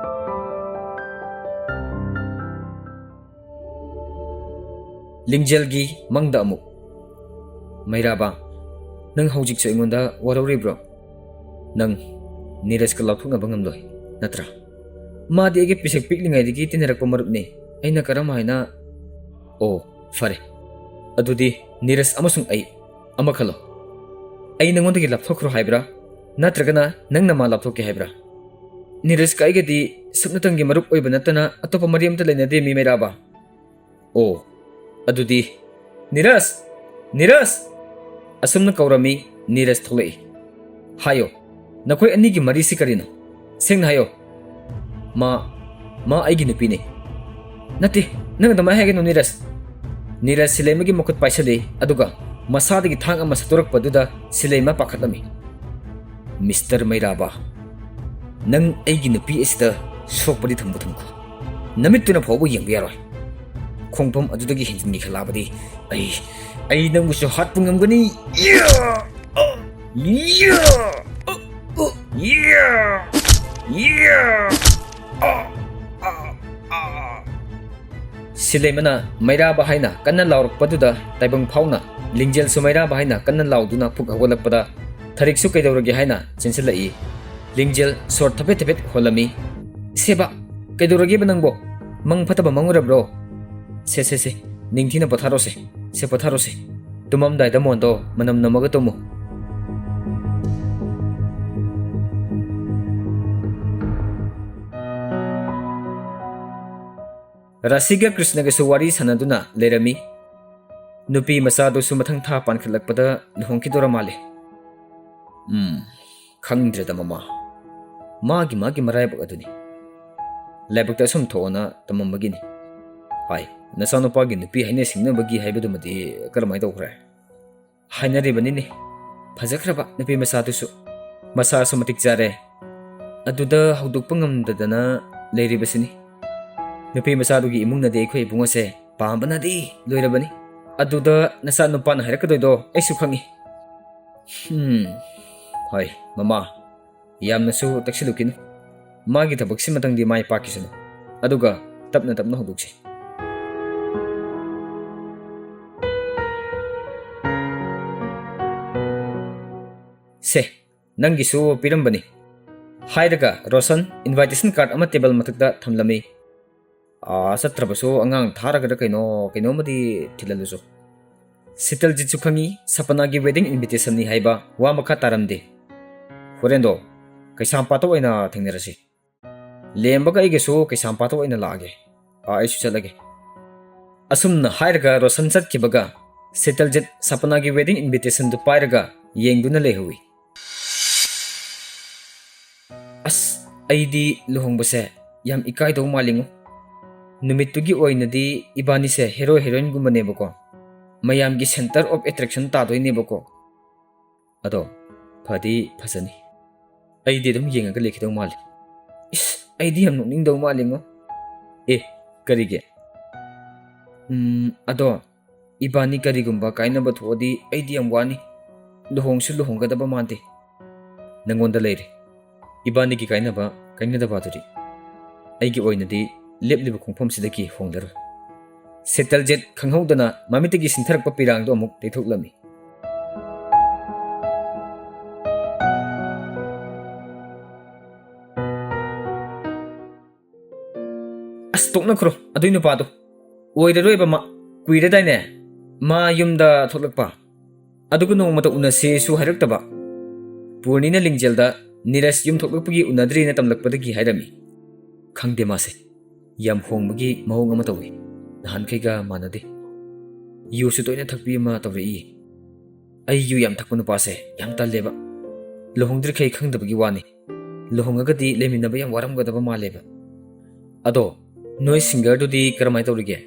ꯂꯤꯡꯖꯦꯜꯒꯤ ꯃꯪꯗ ꯑꯃꯨꯛ꯫ "ꯃꯩꯔꯥꯕ, ꯅꯪ ꯍꯧꯖꯤꯛꯁꯨ ꯑꯩꯉꯣꯟꯗ ꯋꯥꯔꯧꯔꯤꯕ꯭ꯔꯣ? ꯅꯪ ꯅꯤꯔꯖꯀ ꯂꯥꯞꯊꯣꯛꯅꯕ ꯉꯝꯂꯣꯏ, ꯅꯠꯇ꯭ꯔꯥ? ꯃꯥꯗꯤ ꯑꯩꯒ ꯄꯤꯁꯛ ꯄꯤꯛꯂꯤꯉꯩꯗꯒꯤ ꯇꯤꯟꯅꯔꯛꯄ ꯃꯔꯨꯞꯅꯤ꯫ ꯑꯩꯅ ꯀꯔꯝ ꯍꯥꯏꯅ..." "ꯑꯣ, ꯐꯔꯦ꯫ ꯑꯗꯨꯗꯤ ꯅꯤꯔꯖ ꯑꯃꯁꯨꯡ ꯑꯩ ꯑꯃ ꯈꯜꯂꯣ꯫" ꯑꯩ ꯅꯉꯣꯟꯗꯒꯤ ꯂꯥꯞꯊꯣꯛꯈ꯭ꯔꯣ ꯍꯥꯏꯕ꯭ꯔꯥ? ꯅꯠꯇ꯭ꯔꯒꯅ ꯅꯪꯅ ꯃꯥ ꯂꯥꯞꯊꯣꯛꯀꯦ ꯍꯥꯏꯕ꯭ꯔꯥ? ꯅꯤꯔꯖꯀ ꯑꯩꯒꯗꯤ ꯁꯨꯞꯅꯇꯪꯒꯤ ꯃꯔꯨꯞ ꯑꯣꯏꯕ ꯅꯠꯇꯅ ꯑꯇꯣꯞꯄ ꯃꯔꯤ ꯑꯃꯠꯇ ꯂꯩꯅꯗꯦ, ꯃꯤ ꯃꯩꯔꯥꯕ꯫ ꯑꯣ, ꯑꯗꯨꯗꯤ, "ꯅꯤꯔꯖ! ꯅꯤꯔꯖ!" ꯑꯁꯨꯝꯅ ꯀꯧꯔꯝꯃꯤ꯫ ꯅꯤꯔꯖ ꯊꯣꯛꯂꯛꯏ꯫ "ꯍꯥꯏꯌꯣ, ꯅꯈꯣꯏ ꯑꯅꯤꯒꯤ ꯃꯔꯤꯁꯤ ꯀꯔꯤꯅꯣ? ꯁꯦꯡꯅ ꯍꯥꯏꯌꯣ꯫" "ꯃꯥ, ꯃꯥ ꯑꯩꯒꯤ ꯅꯨꯄꯤꯅꯤ꯫" "ꯅꯠꯇꯦ, ꯅꯪ ꯑꯗꯨꯃꯥꯏꯅ ꯍꯥꯏꯒꯅꯨ, ꯅꯤꯔꯖ꯫" ꯅꯤꯔꯖ ꯁꯤꯂꯩꯃꯒꯤ ꯃꯈꯨꯠ ꯄꯥꯏꯁꯜꯂꯤ, ꯑꯗꯨꯒ ꯃꯁꯥꯗꯒꯤ ꯊꯥꯡ ꯑꯃ ꯁꯠꯇꯣꯔꯛꯄꯗꯨꯗ ꯁꯤꯂꯩꯃ ꯄꯥꯈꯠꯂꯝꯃꯤ꯫ "ꯃꯤꯁꯇꯔ ꯃꯩꯔꯥꯕ, ꯅꯪ ꯑꯩꯒꯤ ꯅꯨꯄꯤ ꯑꯁꯤꯗ ꯁꯣꯛꯄꯗꯤ ꯊꯨꯡꯕ ꯊꯨꯡꯈꯣ, ꯅꯃꯤꯠꯇꯨꯅ ꯐꯥꯎꯕ ꯌꯦꯡꯕ ꯌꯥꯔꯣꯏ꯫ ꯈꯣꯡꯐꯝ ꯑꯗꯨꯗꯒꯤ ꯍꯦꯟꯖꯤꯟꯒꯦ ꯈꯜꯂꯛꯑꯕꯗꯤ ꯑꯩ, ꯑꯩ ꯅꯪꯕꯨꯁꯨ ꯍꯥꯠꯄ ꯉꯝꯒꯅꯤ꯫" ꯌꯥ! ꯑ! ꯌꯥ! ꯑ! ꯑ! ꯌꯥ! ꯌꯥ! ꯑ! ꯑ! ꯑ! ꯁꯤꯂꯩꯃꯅ "ꯃꯩꯔꯥꯕ" ꯍꯥꯏꯅ ꯀꯟꯅ ꯂꯥꯎꯔꯛꯄꯗꯨꯗ ꯇꯥꯏꯕꯪ ꯐꯥꯎꯅ ꯂꯤꯡꯖꯦꯜꯁꯨ "ꯃꯩꯔꯥꯕ" ꯍꯥꯏꯅ ꯀꯟꯅ ꯂꯥꯎꯗꯨꯅ ꯐꯨꯛ ꯍꯧꯒꯠꯂꯛꯄꯗ ꯊꯔꯤꯛꯁꯨ "ꯀꯩꯗꯧꯔꯒꯦ?" ꯍꯥꯏꯅ ꯆꯦꯟꯁꯤꯜꯂꯛꯏ꯫ ꯂꯤꯡꯖꯦꯜ ꯁꯣꯔ ꯊꯕꯦꯠ ꯊꯕꯦꯠ ꯍꯣꯜꯂꯝꯃꯤ꯫ "ꯁꯦꯕ, ꯀꯩꯗꯧꯔꯒꯦꯕ ꯅꯪꯕꯣ? ꯃꯪ ꯐꯠꯇꯕ ꯃꯪꯉꯨꯔꯕ꯭ꯔꯣ? ꯁꯦ, ꯁꯦ, ꯁꯦ, ꯅꯤꯡꯊꯤꯅ ꯄꯣꯊꯥꯔꯣꯁꯦ꯫ ꯁꯦ, ꯄꯣꯊꯥꯔꯣꯁꯦ꯫ ꯇꯨꯝꯃꯝꯗꯥꯏꯗ ꯃꯣꯟꯗꯣ ꯃꯅꯝ ꯅꯝꯃꯒ ꯇꯨꯝꯃꯨ꯫" ꯔꯥꯁꯤꯒ ꯀ꯭ꯔꯤꯁꯅꯒꯁꯨ ꯋꯥꯔꯤ ꯁꯥꯟꯅꯗꯨꯅ ꯂꯩꯔꯝꯃꯤ꯫ ꯅꯨꯄꯤ ꯃꯆꯥꯗꯨꯁꯨ ꯃꯊꯪ ꯊꯥ ꯄꯥꯟꯈꯠꯂꯛꯄꯗ ꯂꯨꯍꯣꯡꯈꯤꯗꯣꯔ ꯃꯥꯜꯂꯦ꯫ ꯎꯝ, ꯈꯪꯗ꯭ꯔꯦꯗ ꯃꯃꯥ꯫ ꯃꯥꯒꯤ ꯃꯥꯒꯤ ꯃꯔꯥꯏꯕꯛ ꯑꯗꯨꯅꯤ꯫ ꯂꯥꯏꯕꯛꯇ ꯑꯁꯨꯝ ꯊꯣꯛꯑꯣꯅ ꯇꯝꯃꯝꯕꯒꯤꯅꯤ꯫ ꯍꯥꯏ, ꯅꯆꯥꯅꯨꯄꯥꯒꯤ ꯅꯨꯄꯤ ꯍꯥꯏꯅ ꯁꯤꯡꯅꯕꯒꯤ ꯍꯥꯏꯕꯗꯨꯃꯗꯤ ꯀꯔꯝꯍꯥꯏꯅ ꯇꯧꯈ꯭ꯔꯦ? ꯍꯥꯏꯅꯔꯤꯕꯅꯤꯅꯦ꯫ ꯐꯖꯈ꯭ꯔꯕ ꯅꯨꯄꯤ ꯃꯆꯥꯗꯨꯁꯨ꯫ ꯃꯁꯥꯁꯨ ꯃꯇꯤꯛ ꯆꯥꯔꯦ꯫ ꯑꯗꯨꯗ ꯍꯧꯗꯣꯛꯄ ꯉꯝꯗꯗꯅ ꯂꯩꯔꯤꯕꯁꯤꯅꯤ꯫ ꯅꯨꯄꯤ ꯃꯆꯥꯗꯨꯒꯤ ꯏꯃꯨꯡꯅꯗꯤ ꯑꯩꯈꯣꯏ ꯏꯕꯨꯡꯉꯣꯁꯦ ꯄꯥꯝꯕꯅꯗꯤ ꯂꯣꯏꯔꯕꯅꯤ꯫ ꯑꯗꯨꯗ ꯅꯆꯥ ꯅꯨꯄꯥꯅ ꯍꯥꯏꯔꯛꯀꯗꯣꯏꯗꯣ ꯑꯩꯁꯨ ꯈꯪꯉꯤ꯫ ꯍꯝ, ꯍꯣꯏ, ꯃꯃꯥ, ꯌꯥꯝꯅꯁꯨ ꯇꯛꯁꯤꯜꯂꯨꯈꯤꯅꯨ꯫ ꯃꯥꯒꯤ ꯊꯕꯛꯁꯤꯃꯇꯪꯗꯤ ꯃꯥꯏ ꯄꯥꯛꯈꯤꯁꯅꯨ꯫ ꯑꯗꯨꯒ ꯇꯞꯅ ꯇꯞꯅ ꯍꯧꯗꯣꯛꯁꯤ꯫ ꯁꯦ, ꯅꯪꯒꯤꯁꯨ ꯄꯤꯔꯝꯕꯅꯤ꯫ ꯍꯥꯏꯔꯒ ꯔꯣꯁꯟ invitation card ꯑꯃ table ꯃꯊꯛꯇ ꯊꯝꯂꯝꯃꯤ꯫ ꯑꯥ, ꯆꯠꯇ꯭ꯔꯕꯁꯨ ꯑꯉꯥꯡ ꯊꯥꯔꯒꯔ ꯀꯩꯅꯣ, ꯀꯩꯅꯣꯝꯃꯗꯤ ꯊꯤꯜꯍꯜꯂꯨꯆꯣ꯫ ꯁꯤꯇꯜꯖꯤꯠꯁꯨ ꯈꯪꯉꯤ ꯁꯄꯅꯥꯒꯤ wedding invitationꯅꯤ ꯍꯥꯏꯕ꯫ ꯋꯥ ꯃꯈꯥ ꯇꯥꯔꯝꯗꯦ꯫ "ꯍꯣꯔꯦꯟꯗꯣ ꯀꯩꯁꯥꯝꯄꯥꯠꯇ ꯑꯣꯏꯅ ꯊꯦꯡꯅꯔꯁꯤ꯫ ꯂꯦꯝꯕꯒ ꯑꯩꯒꯁꯨ ꯀꯩꯁꯥꯝꯄꯥꯠꯇ ꯑꯣꯏꯅ ꯂꯥꯛꯑꯒꯦ꯫ ꯑꯥ, ꯑꯩꯁꯨ ꯆꯠꯂꯒꯦ"꯫ ꯑꯁꯨꯝꯅ ꯍꯥꯏꯔꯒ ꯔꯣꯁꯟ ꯆꯠꯈꯤꯕꯒ ꯁꯤꯇꯜꯖꯤꯠ ꯁꯄꯅꯥꯒꯤ wedding invitationꯗꯨ ꯄꯥꯏꯔꯒ ꯌꯦꯡꯗꯨꯅ ꯂꯩꯍꯧꯏ꯫ "ꯑꯁ, ꯑꯩꯗꯤ ꯂꯨꯍꯣꯡꯕꯁꯦ ꯌꯥꯝ ꯏꯀꯥꯏꯗꯧ ꯃꯥꯜꯂꯤꯉꯣ꯫ ꯅꯨꯃꯤꯠꯇꯨꯒꯤ ꯑꯣꯏꯅꯗꯤ ꯏꯕꯥꯅꯤꯁꯦ hero heroineꯒꯨꯝꯕꯅꯦꯕꯀꯣ, ꯃꯌꯥꯝꯒꯤ center of attraction ꯇꯥꯗꯣꯏꯅꯦꯕꯀꯣ꯫ ꯑꯗꯣ ꯐꯗꯤ ꯐꯖꯅꯤ꯫ ꯑꯩꯗꯤ ꯑꯗꯨꯝ ꯌꯦꯡꯉꯒ ꯂꯩꯈꯤꯗꯧ ꯃꯥꯜꯂꯤ"꯫ "ꯏꯁ, ꯑꯩꯗꯤ ꯌꯥꯝ ꯅꯣꯛꯅꯤꯡꯗꯧ ꯃꯥꯜꯂꯤꯉꯣ"꯫ "ꯑꯦ, ꯀꯔꯤꯒꯤ?" "ꯎꯝ, ꯑꯗꯣ ꯏꯕꯥꯅꯤ ꯀꯔꯤꯒꯨꯝꯕ ꯀꯥꯏꯅꯕ ꯊꯣꯛꯑꯗꯤ ꯑꯩꯗꯤ ꯌꯥꯝ ꯋꯥꯅꯤ꯫ ꯂꯨꯍꯣꯡꯁꯨ ꯂꯨꯍꯣꯡꯒꯗꯕ ꯃꯥꯟꯗꯦ"꯫ "ꯅꯪꯉꯣꯟꯗ ꯂꯩꯔꯦ꯫ ꯏꯕꯥꯅꯤꯒꯤ ꯀꯥꯏꯅꯕ ꯀꯥꯏꯅꯗꯕ ꯑꯗꯨꯗꯤ꯫ ꯑꯩꯒꯤ ꯑꯣꯏꯅꯗꯤ ꯂꯦꯞꯂꯤꯕ ꯈꯣꯡꯐꯝꯁꯤꯗꯒꯤ ꯍꯣꯡꯂꯔꯣꯏ"꯫ ꯁꯤꯇꯜꯖꯤꯠ ꯈꯪꯍꯧꯗꯅ ꯃꯃꯤꯠꯇꯒꯤ ꯁꯤꯟꯊꯔꯛꯄ ꯄꯤꯔꯥꯡꯗꯨ ꯑꯃꯨꯛ ꯇꯩꯊꯣꯛꯂꯝꯃꯤ꯫ "ꯑꯁ, ꯇꯣꯛꯅꯈ꯭ꯔꯣ ꯑꯗꯨꯏ ꯅꯨꯄꯥꯗꯣ꯫ ꯑꯣꯏꯔꯔꯣꯏꯕ ꯃꯥ꯫ ꯀꯨꯏꯔꯗꯥꯏꯅꯦ ꯃꯥ ꯌꯨꯝꯗ ꯊꯣꯛꯂꯛꯄ? ꯑꯗꯨꯒ ꯅꯣꯡꯃꯇ ꯎꯅꯁꯦꯁꯨ ꯍꯥꯏꯔꯛꯇꯕ꯫ ꯄꯨꯔꯅꯤꯅ ꯂꯤꯡꯖꯦꯜꯗ ꯅꯤꯔꯖ ꯌꯨꯝ ꯊꯣꯛꯂꯛꯄꯒꯤ ꯎꯅꯗ꯭ꯔꯤꯅ ꯇꯝꯂꯛꯄꯗꯒꯤ ꯍꯥꯏꯔꯝꯃꯤ꯫ ꯈꯪꯗꯦ ꯃꯥꯁꯦ꯫ ꯌꯥꯝ ꯍꯣꯡꯕꯒꯤ ꯃꯑꯣꯡ ꯑꯃ ꯇꯧꯏ꯫ ꯅꯍꯥꯟꯈꯩꯒ ꯃꯥꯟꯅꯗꯦ꯫ ꯌꯨꯁꯨ ꯇꯣꯏꯅ ꯊꯛꯄꯤ ꯑꯃ ꯇꯧꯔꯛꯏ꯫ ꯑꯩ ꯌꯨ ꯌꯥꯝ ꯊꯛꯄ ꯅꯨꯄꯥꯁꯦ ꯌꯥꯝ ꯇꯜꯂꯦꯕ꯫ ꯂꯨꯍꯣꯡꯗ꯭ꯔꯤꯈꯩ ꯈꯪꯗꯕꯒꯤ ꯋꯥꯅꯤ꯫ ꯂꯨꯍꯣꯡꯉꯒꯗꯤ ꯂꯩꯃꯤꯟꯅꯕ ꯌꯥꯝ ꯋꯥꯔꯝꯒꯗꯕ ꯃꯥꯜꯂꯦꯕ꯫ ꯑꯗꯣ ꯅꯣꯏ singerꯗꯨꯗꯤ ꯀꯔꯝꯍꯥꯏꯅ ꯇꯧꯔꯤꯒꯦ?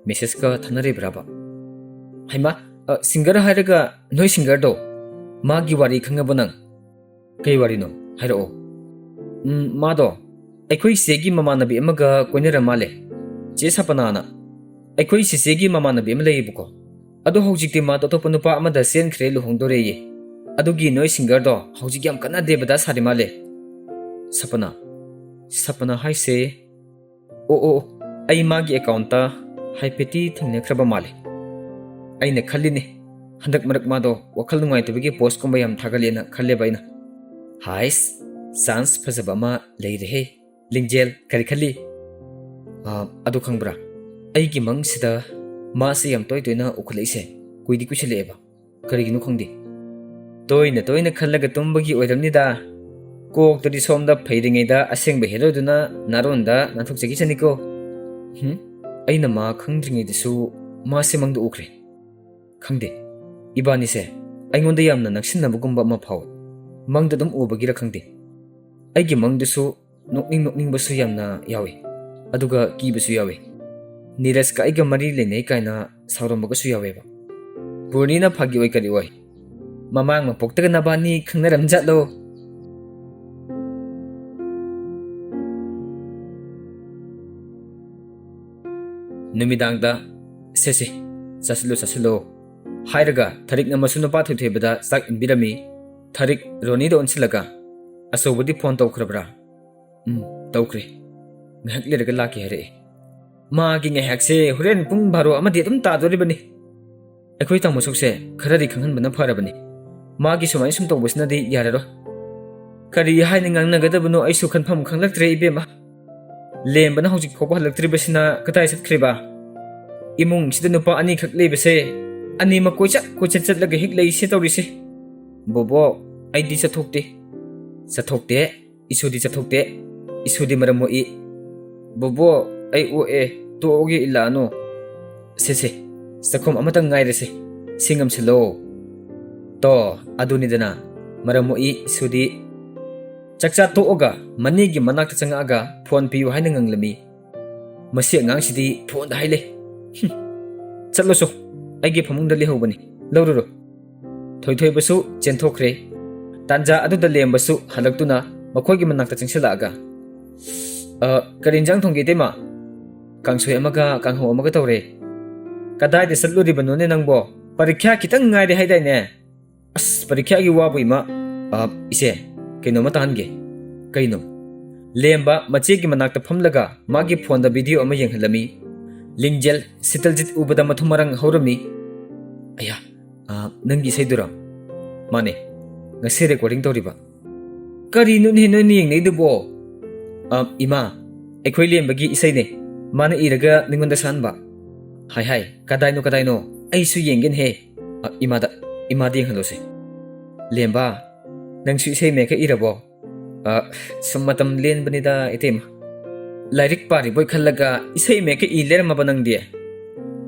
Messageꯀ ꯊꯥꯅꯔꯤꯕ꯭ꯔꯥꯕ?" "ꯍꯩꯃꯥ, ꯑ, singer ꯍꯥꯏꯔꯒ ꯅꯣꯏ singerꯗꯣ, ꯃꯥꯒꯤ ꯋꯥꯔꯤ ꯈꯪꯉꯕꯣ ꯅꯪ?" "ꯀꯩ ꯋꯥꯔꯤꯅꯣ? ꯍꯥꯏꯔꯛꯑꯣ"꯫ "ꯎꯝ, ꯃꯥꯗꯣ ꯑꯩꯈꯣꯏ ꯆꯦꯒꯤ ꯃꯃꯥꯟꯅꯕꯤ ꯑꯃꯒ ꯀꯣꯏꯅꯔ ꯃꯥꯜꯂꯦ, ꯆꯦ ꯁꯄꯅꯥꯅ꯫ ꯑꯩꯈꯣꯏ ꯆꯦꯆꯦꯒꯤ ꯃꯃꯥꯟꯅꯕꯤ ꯑꯃ ꯂꯩꯌꯦꯕꯀꯣ꯫ ꯑꯗꯣ ꯍꯧꯖꯤꯛꯇꯤ ꯃꯥꯗꯣ ꯑꯇꯣꯞꯄ ꯅꯨꯄꯥ ꯑꯃꯗ ꯆꯦꯟꯈ꯭ꯔꯦ ꯂꯨꯍꯣꯡꯗꯣꯔꯦꯌꯦ꯫ ꯑꯗꯨꯒꯤ ꯅꯣꯏ singerꯗꯣ ꯍꯧꯖꯤꯛ ꯌꯥꯝ ꯀꯟꯅ ꯗꯦꯕꯗꯥ ꯁꯥꯔꯤ ꯃꯥꯜꯂꯦ"꯫ "ꯁꯄꯅꯥ? ꯁꯄꯅꯥ ꯍꯥꯏꯁꯦ? ꯑꯣ, ꯑꯣ, ꯑꯣ, ꯑꯩ ꯃꯥꯒꯤ accountꯇ ꯍꯥꯏꯐꯦꯠꯇꯤ ꯊꯦꯡꯅꯈ꯭ꯔꯕ ꯃꯥꯜꯂꯦ꯫ ꯑꯩꯅ ꯈꯜꯂꯤꯅꯦ, ꯍꯟꯗꯛ ꯃꯔꯛ ꯃꯥꯗꯣ ꯋꯥꯈꯜ ꯅꯨꯡꯉꯥꯏꯇꯕꯒꯤ postꯀꯨꯝꯕ ꯌꯥꯝ ꯊꯥꯒꯠꯂꯦꯅ ꯈꯜꯂꯦꯕ ꯑꯩꯅ"꯫ "ꯍꯥꯏꯁ, chance ꯐꯖꯕ ꯑꯃ ꯂꯩꯔꯦꯍꯦ꯫ ꯂꯤꯡꯖꯦꯜ, ꯀꯔꯤ ꯈꯜꯂꯤ? ꯑꯥ, ꯑꯗꯨ ꯈꯪꯕ꯭ꯔꯥ? ꯑꯩꯒꯤ ꯃꯪꯁꯤꯗ ꯃꯥꯁꯦ ꯌꯥꯝ ꯇꯣꯏ ꯇꯣꯏꯅ ꯎꯈꯠꯂꯛꯏꯁꯦ ꯀꯨꯏꯗꯤ ꯀꯨꯏꯁꯤꯜꯂꯛꯑꯦꯕ꯫ ꯀꯔꯤꯒꯤꯅꯣ ꯈꯪꯗꯦ꯫ ꯇꯣꯏꯅ ꯇꯣꯏꯅ ꯈꯜꯂꯒ ꯇꯨꯝꯕꯒꯤ ꯑꯣꯏꯔꯝꯅꯤꯗ꯫ ꯀꯣꯛꯇꯗꯤ ꯁꯣꯝꯗ ꯐꯩꯔꯤꯉꯩꯗ ꯑꯁꯦꯡꯕ ꯍꯦꯔꯣꯗꯨꯅ ꯅꯥꯔꯣꯟꯗ ꯅꯥꯟꯊꯣꯛꯆꯈꯤꯁꯅꯤꯀꯣ꯫ ꯍꯨꯝ? ꯑꯩꯅ ꯃꯥ ꯈꯪꯗ꯭ꯔꯤꯉꯩꯗꯁꯨ ꯃꯥꯁꯦ ꯃꯪꯗ ꯎꯈ꯭ꯔꯦ꯫ ꯈꯪꯗꯦ, ꯏꯕꯥꯅꯤꯁꯦ ꯑꯩꯉꯣꯟꯗ ꯌꯥꯝꯅ ꯅꯛꯁꯤꯟꯅꯕꯒꯨꯝꯕ ꯑꯃ ꯐꯥꯎꯏ꯫ ꯃꯪꯗ ꯑꯗꯨꯝ ꯎꯕꯒꯤꯔ ꯈꯪꯗꯦ, ꯑꯩꯒꯤ ꯃꯪꯗꯁꯨ ꯅꯣꯛꯅꯤꯡ ꯅꯣꯛꯅꯤꯡꯕꯁꯨ ꯌꯥꯝꯅ ꯌꯥꯎꯏ, ꯑꯗꯨꯒ ꯀꯤꯕꯁꯨ ꯌꯥꯎꯏ꯫ ꯅꯤꯔꯖꯀ ꯑꯩꯒ ꯃꯔꯤ ꯂꯩꯅꯩ ꯀꯥꯏꯅ ꯁꯥꯎꯔꯝꯕꯒꯁꯨ ꯌꯥꯎꯋꯦꯕ꯫ ꯕꯣꯔꯅꯤꯅ ꯐꯥꯒꯤ ꯑꯣꯏ ꯀꯔꯤ ꯑꯣꯏ, ꯃꯃꯥꯡ ꯃꯄꯣꯛꯇꯒ ꯅꯕꯥꯅꯤ ꯈꯪꯅꯔꯝꯖꯥꯠꯂꯣ? ꯅꯨꯃꯤꯗꯥꯡꯗ, "ꯁꯦ ꯁꯦ, ꯆꯥꯁꯤꯜꯂꯣ ꯆꯥꯁꯤꯜꯂꯣ" ꯍꯥꯏꯔꯒ ꯊꯔꯤꯛꯅ ꯃꯁꯨ ꯅꯨꯄꯥ ꯊꯣꯏꯊꯣꯏꯕꯗ ꯆꯥꯛ ꯏꯟꯕꯤꯔꯝꯃꯤ꯫ ꯊꯔꯤꯛ ꯔꯣꯅꯤꯗ ꯑꯣꯟꯁꯤꯜꯂꯒ, "ꯑꯆꯧꯕꯗꯤ ꯐꯣꯟ ꯇꯧꯈ꯭ꯔꯕ꯭ꯔꯥ?" "ꯎꯝ, ꯇꯧꯈ꯭ꯔꯦ꯫ ꯉꯥꯏꯍꯥꯛ ꯂꯩꯔꯒ ꯂꯥꯛꯀꯦ ꯍꯥꯏꯔꯛꯑꯦ꯫ ꯃꯥꯒꯤ ꯉꯥꯏꯍꯥꯛꯁꯦ ꯍꯣꯔꯦꯟ ꯄꯨꯡ ꯕꯥꯔꯣ ꯑꯃꯗꯤ ꯑꯗꯨꯝ ꯇꯥꯗꯣꯔꯤꯕꯅꯤ꯫ ꯑꯩꯈꯣꯏ ꯇꯥꯃꯣ ꯁꯨꯛꯁꯦ ꯈꯔꯗꯤ ꯈꯪꯍꯟꯕꯅ ꯐꯔꯕꯅꯤ꯫ ꯃꯥꯒꯤ ꯁꯨꯃꯥꯏꯅ ꯁꯨꯝ ꯇꯧꯕꯁꯤꯅꯗꯤ ꯌꯥꯔꯔꯣꯏ꯫ ꯀꯔꯤ ꯍꯥꯏꯅ ꯉꯥꯡꯅꯒꯗꯕꯅꯣ ꯑꯩꯁꯨ ꯈꯟꯐꯝ ꯈꯪꯂꯛꯇ꯭ꯔꯦ, ꯏꯕꯦꯝꯃ꯫ ꯂꯦꯝꯕꯅ ꯍꯧꯖꯤꯛ ꯐꯥꯎꯕ ꯍꯜꯂꯛꯇ꯭ꯔꯤꯕꯁꯤꯅ ꯀꯗꯥꯏ ꯆꯠꯈ꯭ꯔꯤꯕ? ꯏꯃꯨꯡꯁꯤꯗ ꯅꯨꯄꯥ ꯑꯅꯤꯈꯛ ꯂꯩꯕꯁꯦ, ꯑꯅꯤꯃꯛ ꯀꯣꯏꯆꯠ ꯀꯣꯏꯆꯠ ꯆꯠꯂꯒ ꯍꯦꯛ ꯂꯩꯁꯦ ꯇꯧꯔꯤꯁꯦ꯫ ꯕꯣꯕꯣ, ꯑꯩꯗꯤ ꯆꯠꯊꯣꯛꯇꯦ꯫ ꯆꯠꯊꯣꯛꯇꯦ? ꯏꯁꯨꯗꯤ ꯆꯠꯊꯣꯛꯇꯦ꯫ ꯏꯁꯨꯗꯤ ꯃꯔꯝ ꯃꯣꯛꯏ꯫ ꯕꯣꯕꯣ, ꯑꯩ ꯑꯣꯛꯑꯦ, ꯇꯣꯛꯑꯒꯦ ꯏꯜꯂꯛꯑꯅꯨ꯫ ꯁꯦ ꯁꯦ, ꯆꯥꯛꯈꯨꯝ ꯑꯃꯇꯪ ꯉꯥꯏꯔꯁꯦ, ꯁꯤ ꯉꯝꯁꯤꯜꯂꯣ꯫ ꯇꯣ, ꯑꯗꯨꯅꯤꯗꯅ, ꯃꯔꯝ ꯃꯣꯛꯏ ꯏꯁꯨꯗꯤ꯫ ꯆꯥꯛꯆꯥ ꯇꯣꯛꯑꯒ ꯃꯅꯦꯒꯤ ꯃꯅꯥꯛꯇ ꯆꯪꯉꯛꯑꯒ ꯐꯣꯟ ꯄꯤꯌꯨ ꯍꯥꯏꯅ ꯉꯪꯂꯝꯃꯤ꯫ ꯃꯁꯤ ꯑꯉꯥꯡꯁꯤꯗꯤ ꯐꯣꯟꯗ ꯍꯥꯏ ꯂꯩ꯫ ꯍꯨꯝ꯫ ꯆꯠꯂꯣꯁꯨ, ꯑꯩꯒꯤ ꯐꯃꯨꯡꯗ ꯂꯩꯍꯧꯕꯅꯤ, ꯂꯧꯔꯨꯔꯣ꯫ ꯊꯣꯏꯊꯣꯏꯕꯁꯨ ꯆꯦꯟꯊꯣꯛꯈ꯭ꯔꯦ꯫ ꯇꯥꯟꯖꯥ ꯑꯗꯨꯗ ꯂꯦꯝꯕꯁꯨ ꯍꯜꯂꯛꯇꯨꯅ ꯃꯈꯣꯏꯒꯤ ꯃꯅꯥꯛꯇ ꯆꯪꯁꯤꯜꯂꯛꯑꯒ, "ꯑ, ꯀꯔꯤ ꯏꯟꯖꯥꯡ ꯊꯣꯡꯒꯦ, ꯏꯇꯩꯃ?" "ꯀꯥꯡꯁꯣꯏ ꯑꯃꯒ ꯀꯥꯡꯍꯧ ꯑꯃꯒ ꯇꯧꯔꯦ꯫ ꯀꯗꯥꯏꯗ ꯆꯠꯂꯨꯔꯤꯕꯅꯣꯅꯦ ꯅꯪꯕꯣ? ꯄꯔꯤꯈ꯭ꯌꯥ ꯈꯤꯇꯪ ꯉꯥꯏꯔꯦ ꯍꯥꯏꯗꯥꯏꯅꯦ?" "ꯑꯁ, ꯄꯔꯤꯈ꯭ꯌꯥꯒꯤ ꯋꯥꯕꯨ, ꯏꯃꯥ꯫ ꯑ, ꯏꯆꯦ, ꯀꯩꯅꯣꯝꯃ ꯇꯥꯍꯟꯒꯦ꯫" "ꯀꯩꯅꯣ?" ꯂꯦꯝꯕ ꯃꯆꯦꯒꯤ ꯃꯅꯥꯛꯇ ꯐꯝꯂꯒ ꯃꯥꯒꯤ ꯐꯣꯟꯗ ꯚꯤꯗꯤꯑꯣ ꯑꯃ ꯌꯦꯡꯍꯜꯂꯝꯃꯤ꯫ ꯂꯤꯡꯖꯦꯜ ꯁꯤꯇꯜꯖꯤꯠ ꯎꯕꯗ ꯃꯊꯨꯝ ꯃꯔꯥꯡ ꯍꯧꯔꯝꯃꯤ꯫ "ꯑꯌꯥ, ꯑ, ꯅꯪꯒꯤ ꯏꯁꯩꯗꯨꯔꯣ?" "ꯃꯥꯅꯦ, ꯉꯁꯤ ꯔꯦꯀꯣꯔꯗꯤꯡ ꯇꯧꯔꯤꯕ꯫" "ꯀꯔꯤꯅꯣꯅꯦ ꯅꯣꯏꯅ ꯌꯦꯡꯅꯩꯗꯨꯕꯣ?" "ꯑ, ꯏꯃꯥ, ꯑꯩꯈꯣꯏ ꯂꯦꯝꯕꯒꯤ ꯏꯁꯩꯅꯦ, ꯃꯥꯅ ꯏꯔꯒ ꯃꯤꯉꯣꯟꯗ ꯁꯛꯍꯟꯕ꯫" "ꯍꯥꯏ ꯍꯥꯏ, ꯀꯗꯥꯏꯅꯣ ꯀꯗꯥꯏꯅꯣ?" ꯑꯩꯁꯨ ꯌꯦꯡꯒꯦꯅꯦꯍꯦ꯫ ꯑ, ꯏꯃꯥꯗ, ꯏꯃꯥꯗ ꯌꯦꯡꯍꯜꯂꯨꯁꯦ꯫ "ꯂꯦꯝꯕ, ꯅꯪꯁꯨ ꯏꯁꯩ ꯃꯌꯦꯛꯀ ꯏꯔꯕꯣ?" "ꯑ, ꯁꯨꯝ ꯃꯇꯝ ꯂꯦꯟꯕꯅꯤꯗ, ꯏꯇꯩꯃ꯫ ꯂꯥꯏꯔꯤꯛ ꯄꯥꯔꯤꯕꯣꯏ ꯈꯜꯂꯒ ꯏꯁꯩ ꯃꯌꯦꯛꯀ ꯏ ꯂꯩꯔꯝꯃꯕ ꯅꯪꯗꯤ?"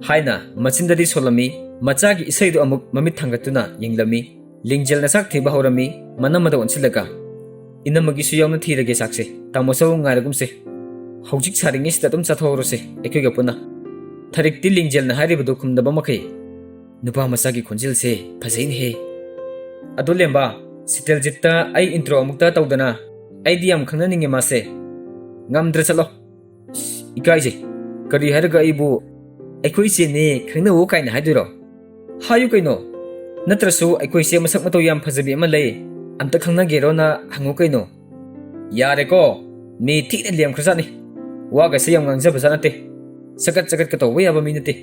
ꯍꯥꯏꯅ ꯃꯆꯤꯟꯗꯗꯤ ꯁꯣꯜꯂꯝꯃꯤ, ꯃꯆꯥꯒꯤ ꯏꯁꯩꯗꯨ ꯑꯃꯨꯛ ꯃꯃꯤꯠ ꯊꯥꯡꯒꯠꯇꯨꯅ ꯌꯦꯡꯂꯝꯃꯤ꯫ ꯂꯤꯡꯖꯦꯜꯅ ꯆꯥꯛ ꯊꯤꯕ ꯍꯧꯔꯝꯃꯤ, ꯃꯅꯝ ꯑꯗꯨ ꯑꯣꯟꯁꯤꯜꯂꯒ꯫ "ꯏꯅꯝꯃꯒꯤꯁꯨ ꯌꯥꯎꯅ ꯊꯤꯔꯒꯦ ꯆꯥꯛꯁꯦ꯫ ꯇꯥꯃꯣ ꯆꯧ ꯉꯥꯏꯔꯒꯨꯝꯁꯦ꯫ ꯍꯧꯖꯤꯛ ꯁꯥꯔꯤꯉꯩꯁꯤꯗ ꯑꯗꯨꯝ ꯆꯥꯊꯣꯛꯍꯧꯔꯁꯦ ꯑꯩꯈꯣꯏꯒ ꯄꯨꯟꯅ꯫" ꯊꯔꯤꯛꯇꯤ ꯂꯤꯡꯖꯦꯜꯅ ꯍꯥꯏꯔꯤꯕꯗꯨ ꯈꯨꯝꯗꯕ ꯃꯈꯩ, "ꯅꯨꯄꯥ ꯃꯆꯥꯒꯤ ꯈꯣꯟꯖꯦꯜꯁꯦ ꯐꯖꯩꯅꯦꯍꯦ꯫ ꯑꯗꯣ ꯂꯦꯝꯕ, ꯁꯤꯇꯦꯜꯖꯤꯠꯇ ꯑꯩ intro ꯑꯃꯨꯛꯇ ꯇꯧꯗꯅ, ꯑꯩꯗꯤ ꯌꯥꯝ ꯈꯪꯅꯅꯤꯡꯉꯦ ꯃꯥꯁꯦ꯫" "ꯉꯝꯗ꯭ꯔꯦ, ꯆꯠꯂꯣ꯫ ꯏꯀꯥꯏꯖꯩ꯫ ꯀꯔꯤ ꯍꯥꯏꯔꯒ ꯑꯩꯕꯨ ꯑꯩꯈꯣꯏ ꯏꯆꯦꯅꯦ ꯈꯪꯅꯧꯋꯣ ꯀꯥꯏꯅ ꯍꯥꯏꯗꯣꯏꯔꯣ? ꯍꯥꯏꯌꯨ ꯀꯩꯅꯣ꯫ ꯅꯠꯇ꯭ꯔꯁꯨ ꯑꯩꯈꯣꯏ ꯏꯆꯦ ꯃꯁꯛ ꯃꯇꯧ ꯌꯥꯝ ꯐꯖꯕꯤ ꯑꯃ ꯂꯩ, ꯑꯝꯇ ꯈꯪꯅꯒꯦꯔꯣꯅ ꯍꯪꯉꯨ ꯀꯩꯅꯣ꯫" "ꯌꯥꯔꯦꯀꯣ, ꯃꯤ ꯊꯤꯅ ꯂꯦꯝꯈ꯭ꯔꯖꯥꯠꯅꯤ꯫ ꯋꯥꯒꯁꯦ ꯌꯥꯝ ꯉꯥꯡꯖꯕꯖꯥꯠ ꯅꯠꯇꯦ꯫ ꯆꯒꯠ ꯆꯒꯠꯀ ꯇꯧꯕ ꯌꯥꯕ ꯃꯤ ꯅꯠꯇꯦ꯫"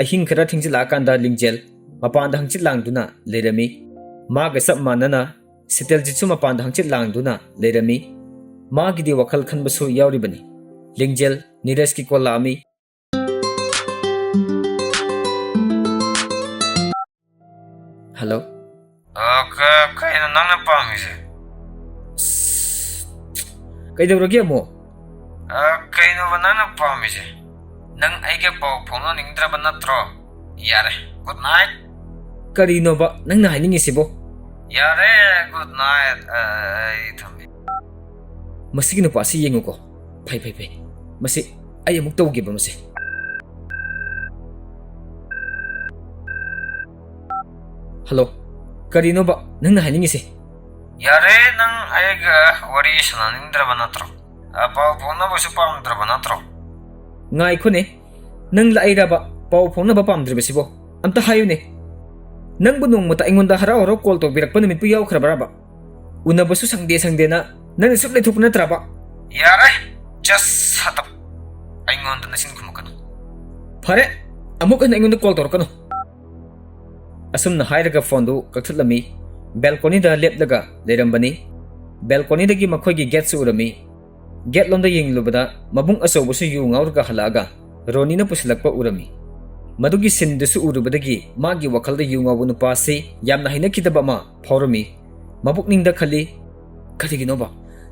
ꯑꯍꯤꯡ ꯈꯔ ꯊꯦꯡꯖꯤꯜꯂꯛꯑꯀꯥꯟꯗ ꯂꯤꯡꯖꯦꯜ ꯃꯄꯥꯟꯗ ꯍꯪꯆꯤꯠ ꯂꯥꯡꯗꯨꯅ ꯂꯩꯔꯝꯃꯤ꯫ ꯃꯥꯒ ꯆꯞ ꯃꯥꯟꯅꯅ ꯁꯤꯇꯦꯜꯖꯤꯠꯁꯨ ꯃꯄꯥꯟꯗ ꯍꯪꯆꯤꯠ ꯂꯥꯡꯗꯨꯅ ꯂꯩꯔꯝꯃꯤ꯫ ꯃꯥꯒꯤꯗꯤ ꯋꯥꯈꯜ ꯈꯟꯕꯁꯨ ꯌꯥꯎꯔꯤꯕꯅꯤ꯫ ꯂꯤꯡꯖꯦꯜ ꯅꯤꯔꯖꯀꯤ ꯀꯣꯜ ꯂꯥꯛꯑꯝꯃꯤ꯫ ꯍꯜꯂꯣ꯫ ꯑ, ꯀ-, ꯀꯩꯅꯣ ꯅꯪꯅ ꯄꯥꯝꯃꯤꯁꯦ? ꯑꯁ, ꯀꯩꯗꯧꯔꯒꯦ ꯑꯃꯨꯛ? ꯑ, ꯀꯩꯅꯣꯕ ꯅꯪꯅ ꯄꯥꯝꯃꯤꯁꯦ? ꯅꯪ ꯑꯩꯒ ꯄꯥꯎ ꯐꯥꯎꯅꯅꯤꯡꯗ꯭ꯔꯕ ꯅꯠꯇ꯭ꯔꯣ? ꯌꯥꯔꯦ, good night꯫ ꯀꯔꯤꯅꯣꯕ ꯅꯪꯅ ꯍꯥꯏꯅꯤꯡꯉꯤꯁꯤꯕꯣ? ꯌꯥꯔꯦ, good night꯫ ꯑ, ꯑꯩ ꯊꯝꯃꯦ꯫ ꯃꯁꯤꯒꯤ ꯅꯨꯄꯥꯁꯤ ꯌꯦꯡꯉꯨꯀꯣ꯫ ꯐꯩ, ꯐꯩ, ꯐꯩ꯫ ꯃꯁꯤ ꯑꯩ ꯑꯃꯨꯛ ꯇꯧꯒꯦꯕ ꯃꯁꯤ꯫ ꯍꯜꯂꯣ, ꯀꯔꯤꯅꯣꯕ ꯅꯪꯅ ꯍꯥꯏꯅꯤꯡꯉꯤꯁꯦ? ꯌꯥꯔꯦ, ꯅꯪ ꯑꯩꯒ ꯋꯥꯔꯤ ꯁꯥꯟꯅꯅꯤꯡꯗ꯭ꯔꯕ ꯅꯠꯇ꯭ꯔꯣ? ꯑ, ꯄꯥꯎ ꯐꯥꯎꯅꯕꯁꯨ ꯄꯥꯝꯗ꯭ꯔꯕ ꯅꯠꯇ꯭ꯔꯣ? ꯉꯥꯏꯈꯣꯅꯦ, ꯅꯪ ꯂꯥꯛꯏꯔꯕ ꯄꯥꯎ ꯐꯥꯎꯅꯕ ꯄꯥꯝꯗ꯭ꯔꯤꯕꯁꯤꯕꯣ? ꯑꯝꯇ ꯍꯥꯏꯌꯨꯅꯦ꯫ ꯅꯪꯕꯨ ꯅꯣꯡꯃꯇ ꯑꯩꯉꯣꯟꯗ ꯍꯔꯥꯎ ꯍꯔꯥꯎ ꯀꯣꯜ ꯇꯧꯕꯤꯔꯛꯄ ꯅꯨꯃꯤꯠꯄꯨ ꯌꯥꯎꯈ꯭ꯔꯕ꯭ꯔꯕ? ꯎꯅꯕꯁꯨ ꯁꯪꯗꯦ ꯁꯪꯗꯦꯅ ꯅꯪꯅ ꯁꯨꯝ ꯂꯩꯊꯣꯛꯄ ꯅꯠꯇ꯭ꯔꯕ? ꯌꯥꯔꯦ, just shut up꯫ ꯑꯩꯉꯣꯟꯗ ꯅꯆꯤꯟ ꯈꯨꯝꯃꯛꯀꯅꯨ꯫ ꯐꯔꯦ, ꯑꯃꯨꯛ ꯍꯟꯅ ꯑꯩꯉꯣꯟꯗ ꯀꯣꯜ ꯇꯧꯔꯛꯀꯅꯨ꯫ ꯑꯁꯨꯝꯅ ꯍꯥꯏꯔꯒ ꯐꯣꯟꯗꯨ ꯀꯛꯊꯠꯂꯝꯃꯤ꯫ ꯕꯦꯜꯀꯣꯅꯤꯗ ꯂꯦꯞꯂꯒ ꯂꯩꯔꯝꯕꯅꯤ꯫ ꯕꯦꯜꯀꯣꯅꯤꯗꯒꯤ ꯃꯈꯣꯏꯒꯤ ꯒꯦꯠꯁꯨ ꯎꯔꯝꯃꯤ꯫ ꯒꯦꯠ ꯂꯣꯝꯗ ꯌꯦꯡꯂꯨꯕꯗ ꯃꯕꯨꯡ ꯑꯆꯧꯕꯁꯨ ꯌꯨ ꯉꯥꯎꯔꯒ ꯍꯜꯂꯛꯑꯒ ꯔꯣꯅꯤꯅ ꯄꯨꯁꯤꯜꯂꯛꯄ ꯎꯔꯝꯃꯤ꯫ ꯃꯗꯨꯒꯤ ꯁꯤꯟꯗꯨꯁꯨ ꯎꯔꯨꯕꯗꯒꯤ ꯃꯥꯒꯤ ꯋꯥꯈꯜꯗ ꯌꯨ ꯉꯥꯎꯕ ꯅꯨꯄꯥ ꯑꯁꯤ ꯌꯥꯝꯅ ꯍꯩꯅꯈꯤꯗꯕ ꯑꯃ ꯐꯥꯎꯔꯝꯃꯤ꯫ ꯃꯕꯨꯛꯅꯤꯡꯗ ꯈꯜꯂꯤ, "ꯀꯔꯤꯒꯤꯅꯣꯕ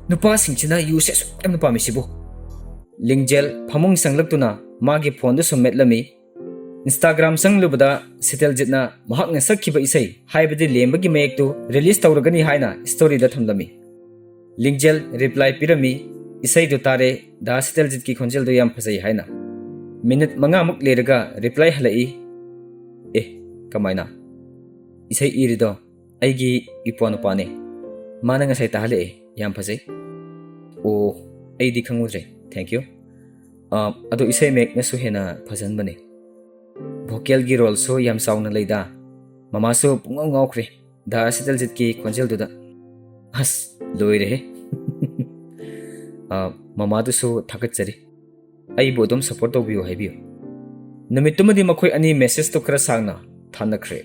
ꯅꯨꯄꯥꯁꯤꯡꯁꯤꯅ ꯌꯨꯁꯦ ꯑꯁꯨꯛ ꯌꯥꯝꯅ ꯄꯥꯝꯃꯤꯁꯤꯕꯨ?" ꯂꯤꯡꯖꯦꯜ ꯐꯃꯨꯡ ꯆꯪꯂꯛꯇꯨꯅ ꯃꯥꯒꯤ ꯐꯣꯟꯗꯨ ꯁꯨꯝ ꯃꯦꯠꯂꯝꯃꯤ꯫ ꯏꯟꯁꯇꯥꯒ꯭ꯔꯥꯝ ꯆꯪꯂꯨꯕꯗ ꯁꯤꯇꯜꯖꯤꯠꯅ ꯃꯍꯥꯛꯅ ꯁꯛꯈꯤꯕ ꯏꯁꯩ, ꯍꯥꯏꯕꯗꯤ ꯂꯦꯝꯕꯒꯤ ꯃꯌꯦꯛꯇꯨ ꯔꯤꯂꯤꯁ ꯇꯧꯔꯒꯅꯤ ꯍꯥꯏꯅ ꯁ꯭ꯇꯣꯔꯤꯗ ꯊꯝꯂꯝꯃꯤ꯫ ꯂꯤꯡꯖꯦꯜ ꯔꯤꯄ꯭ꯂꯥꯏ ꯄꯤꯔꯝꯃꯤ, "ꯏꯁꯩꯗꯨ ꯇꯥꯔꯦ, ꯗꯥ ꯁꯤꯇꯜꯖꯤꯠꯀꯤ ꯈꯣꯟꯖꯦꯜꯗꯨ ꯌꯥꯝ ꯐꯖꯩ" ꯍꯥꯏꯅ꯫ ꯃꯤꯅꯤꯠ ꯃꯉꯥꯃꯨꯛ ꯂꯩꯔꯒ ꯔꯤꯄ꯭ꯂꯥꯏ ꯍꯜꯂꯛꯏ꯫ "ꯑꯦ, ꯀꯃꯥꯏꯅ? ꯏꯁꯩ ꯏꯔꯤꯗꯣ ꯑꯩꯒꯤ ꯏꯄ꯭ꯋꯥ ꯅꯨꯄꯥꯅꯦ꯫ ꯃꯥꯅ ꯉꯁꯥꯏ ꯇꯥꯍꯜꯂꯛꯑꯦ, ꯌꯥꯝ ꯐꯖꯩ꯫" "ꯑꯣ, ꯑꯩꯗꯤ ꯈꯪꯉꯨꯗ꯭ꯔꯦ꯫ Thank you꯫ ꯑ, ꯑꯗꯣ ꯏꯁꯩ ꯃꯌꯦꯛꯅꯁꯨ ꯍꯦꯟꯅ ꯐꯖꯍꯟꯕꯅꯦ꯫ ꯚꯣꯀꯦꯜꯒꯤ ꯔꯣꯜꯁꯨ ꯌꯥꯝ ꯆꯥꯎꯅ ꯂꯩꯗ꯫ ꯃꯃꯥꯁꯨ ꯄꯨꯡꯉꯥꯎ ꯉꯥꯎꯈ꯭ꯔꯦ ꯗꯥ ꯁꯤꯇꯜꯖꯤꯠꯀꯤ ꯈꯣꯟꯖꯦꯜꯗꯨꯗ꯫ ꯑꯁ, ꯂꯣꯏꯔꯦꯍꯦ꯫" "ꯑ, ꯃꯃꯥꯗꯨꯁꯨ ꯊꯥꯒꯠꯆꯔꯤ꯫ ꯑꯩꯕꯨ ꯑꯗꯨꯝ ꯁꯄꯣꯔꯠ ꯇꯧꯕꯤꯌꯨ ꯍꯥꯏꯕꯤꯌꯨ꯫" ꯅꯨꯃꯤꯠꯇꯨꯃꯗꯤ ꯃꯈꯣꯏ ꯑꯅꯤ ꯃꯦꯁꯦꯖꯇꯨ ꯈꯔ ꯁꯥꯡꯅ ꯊꯥꯅꯈ꯭ꯔꯦ꯫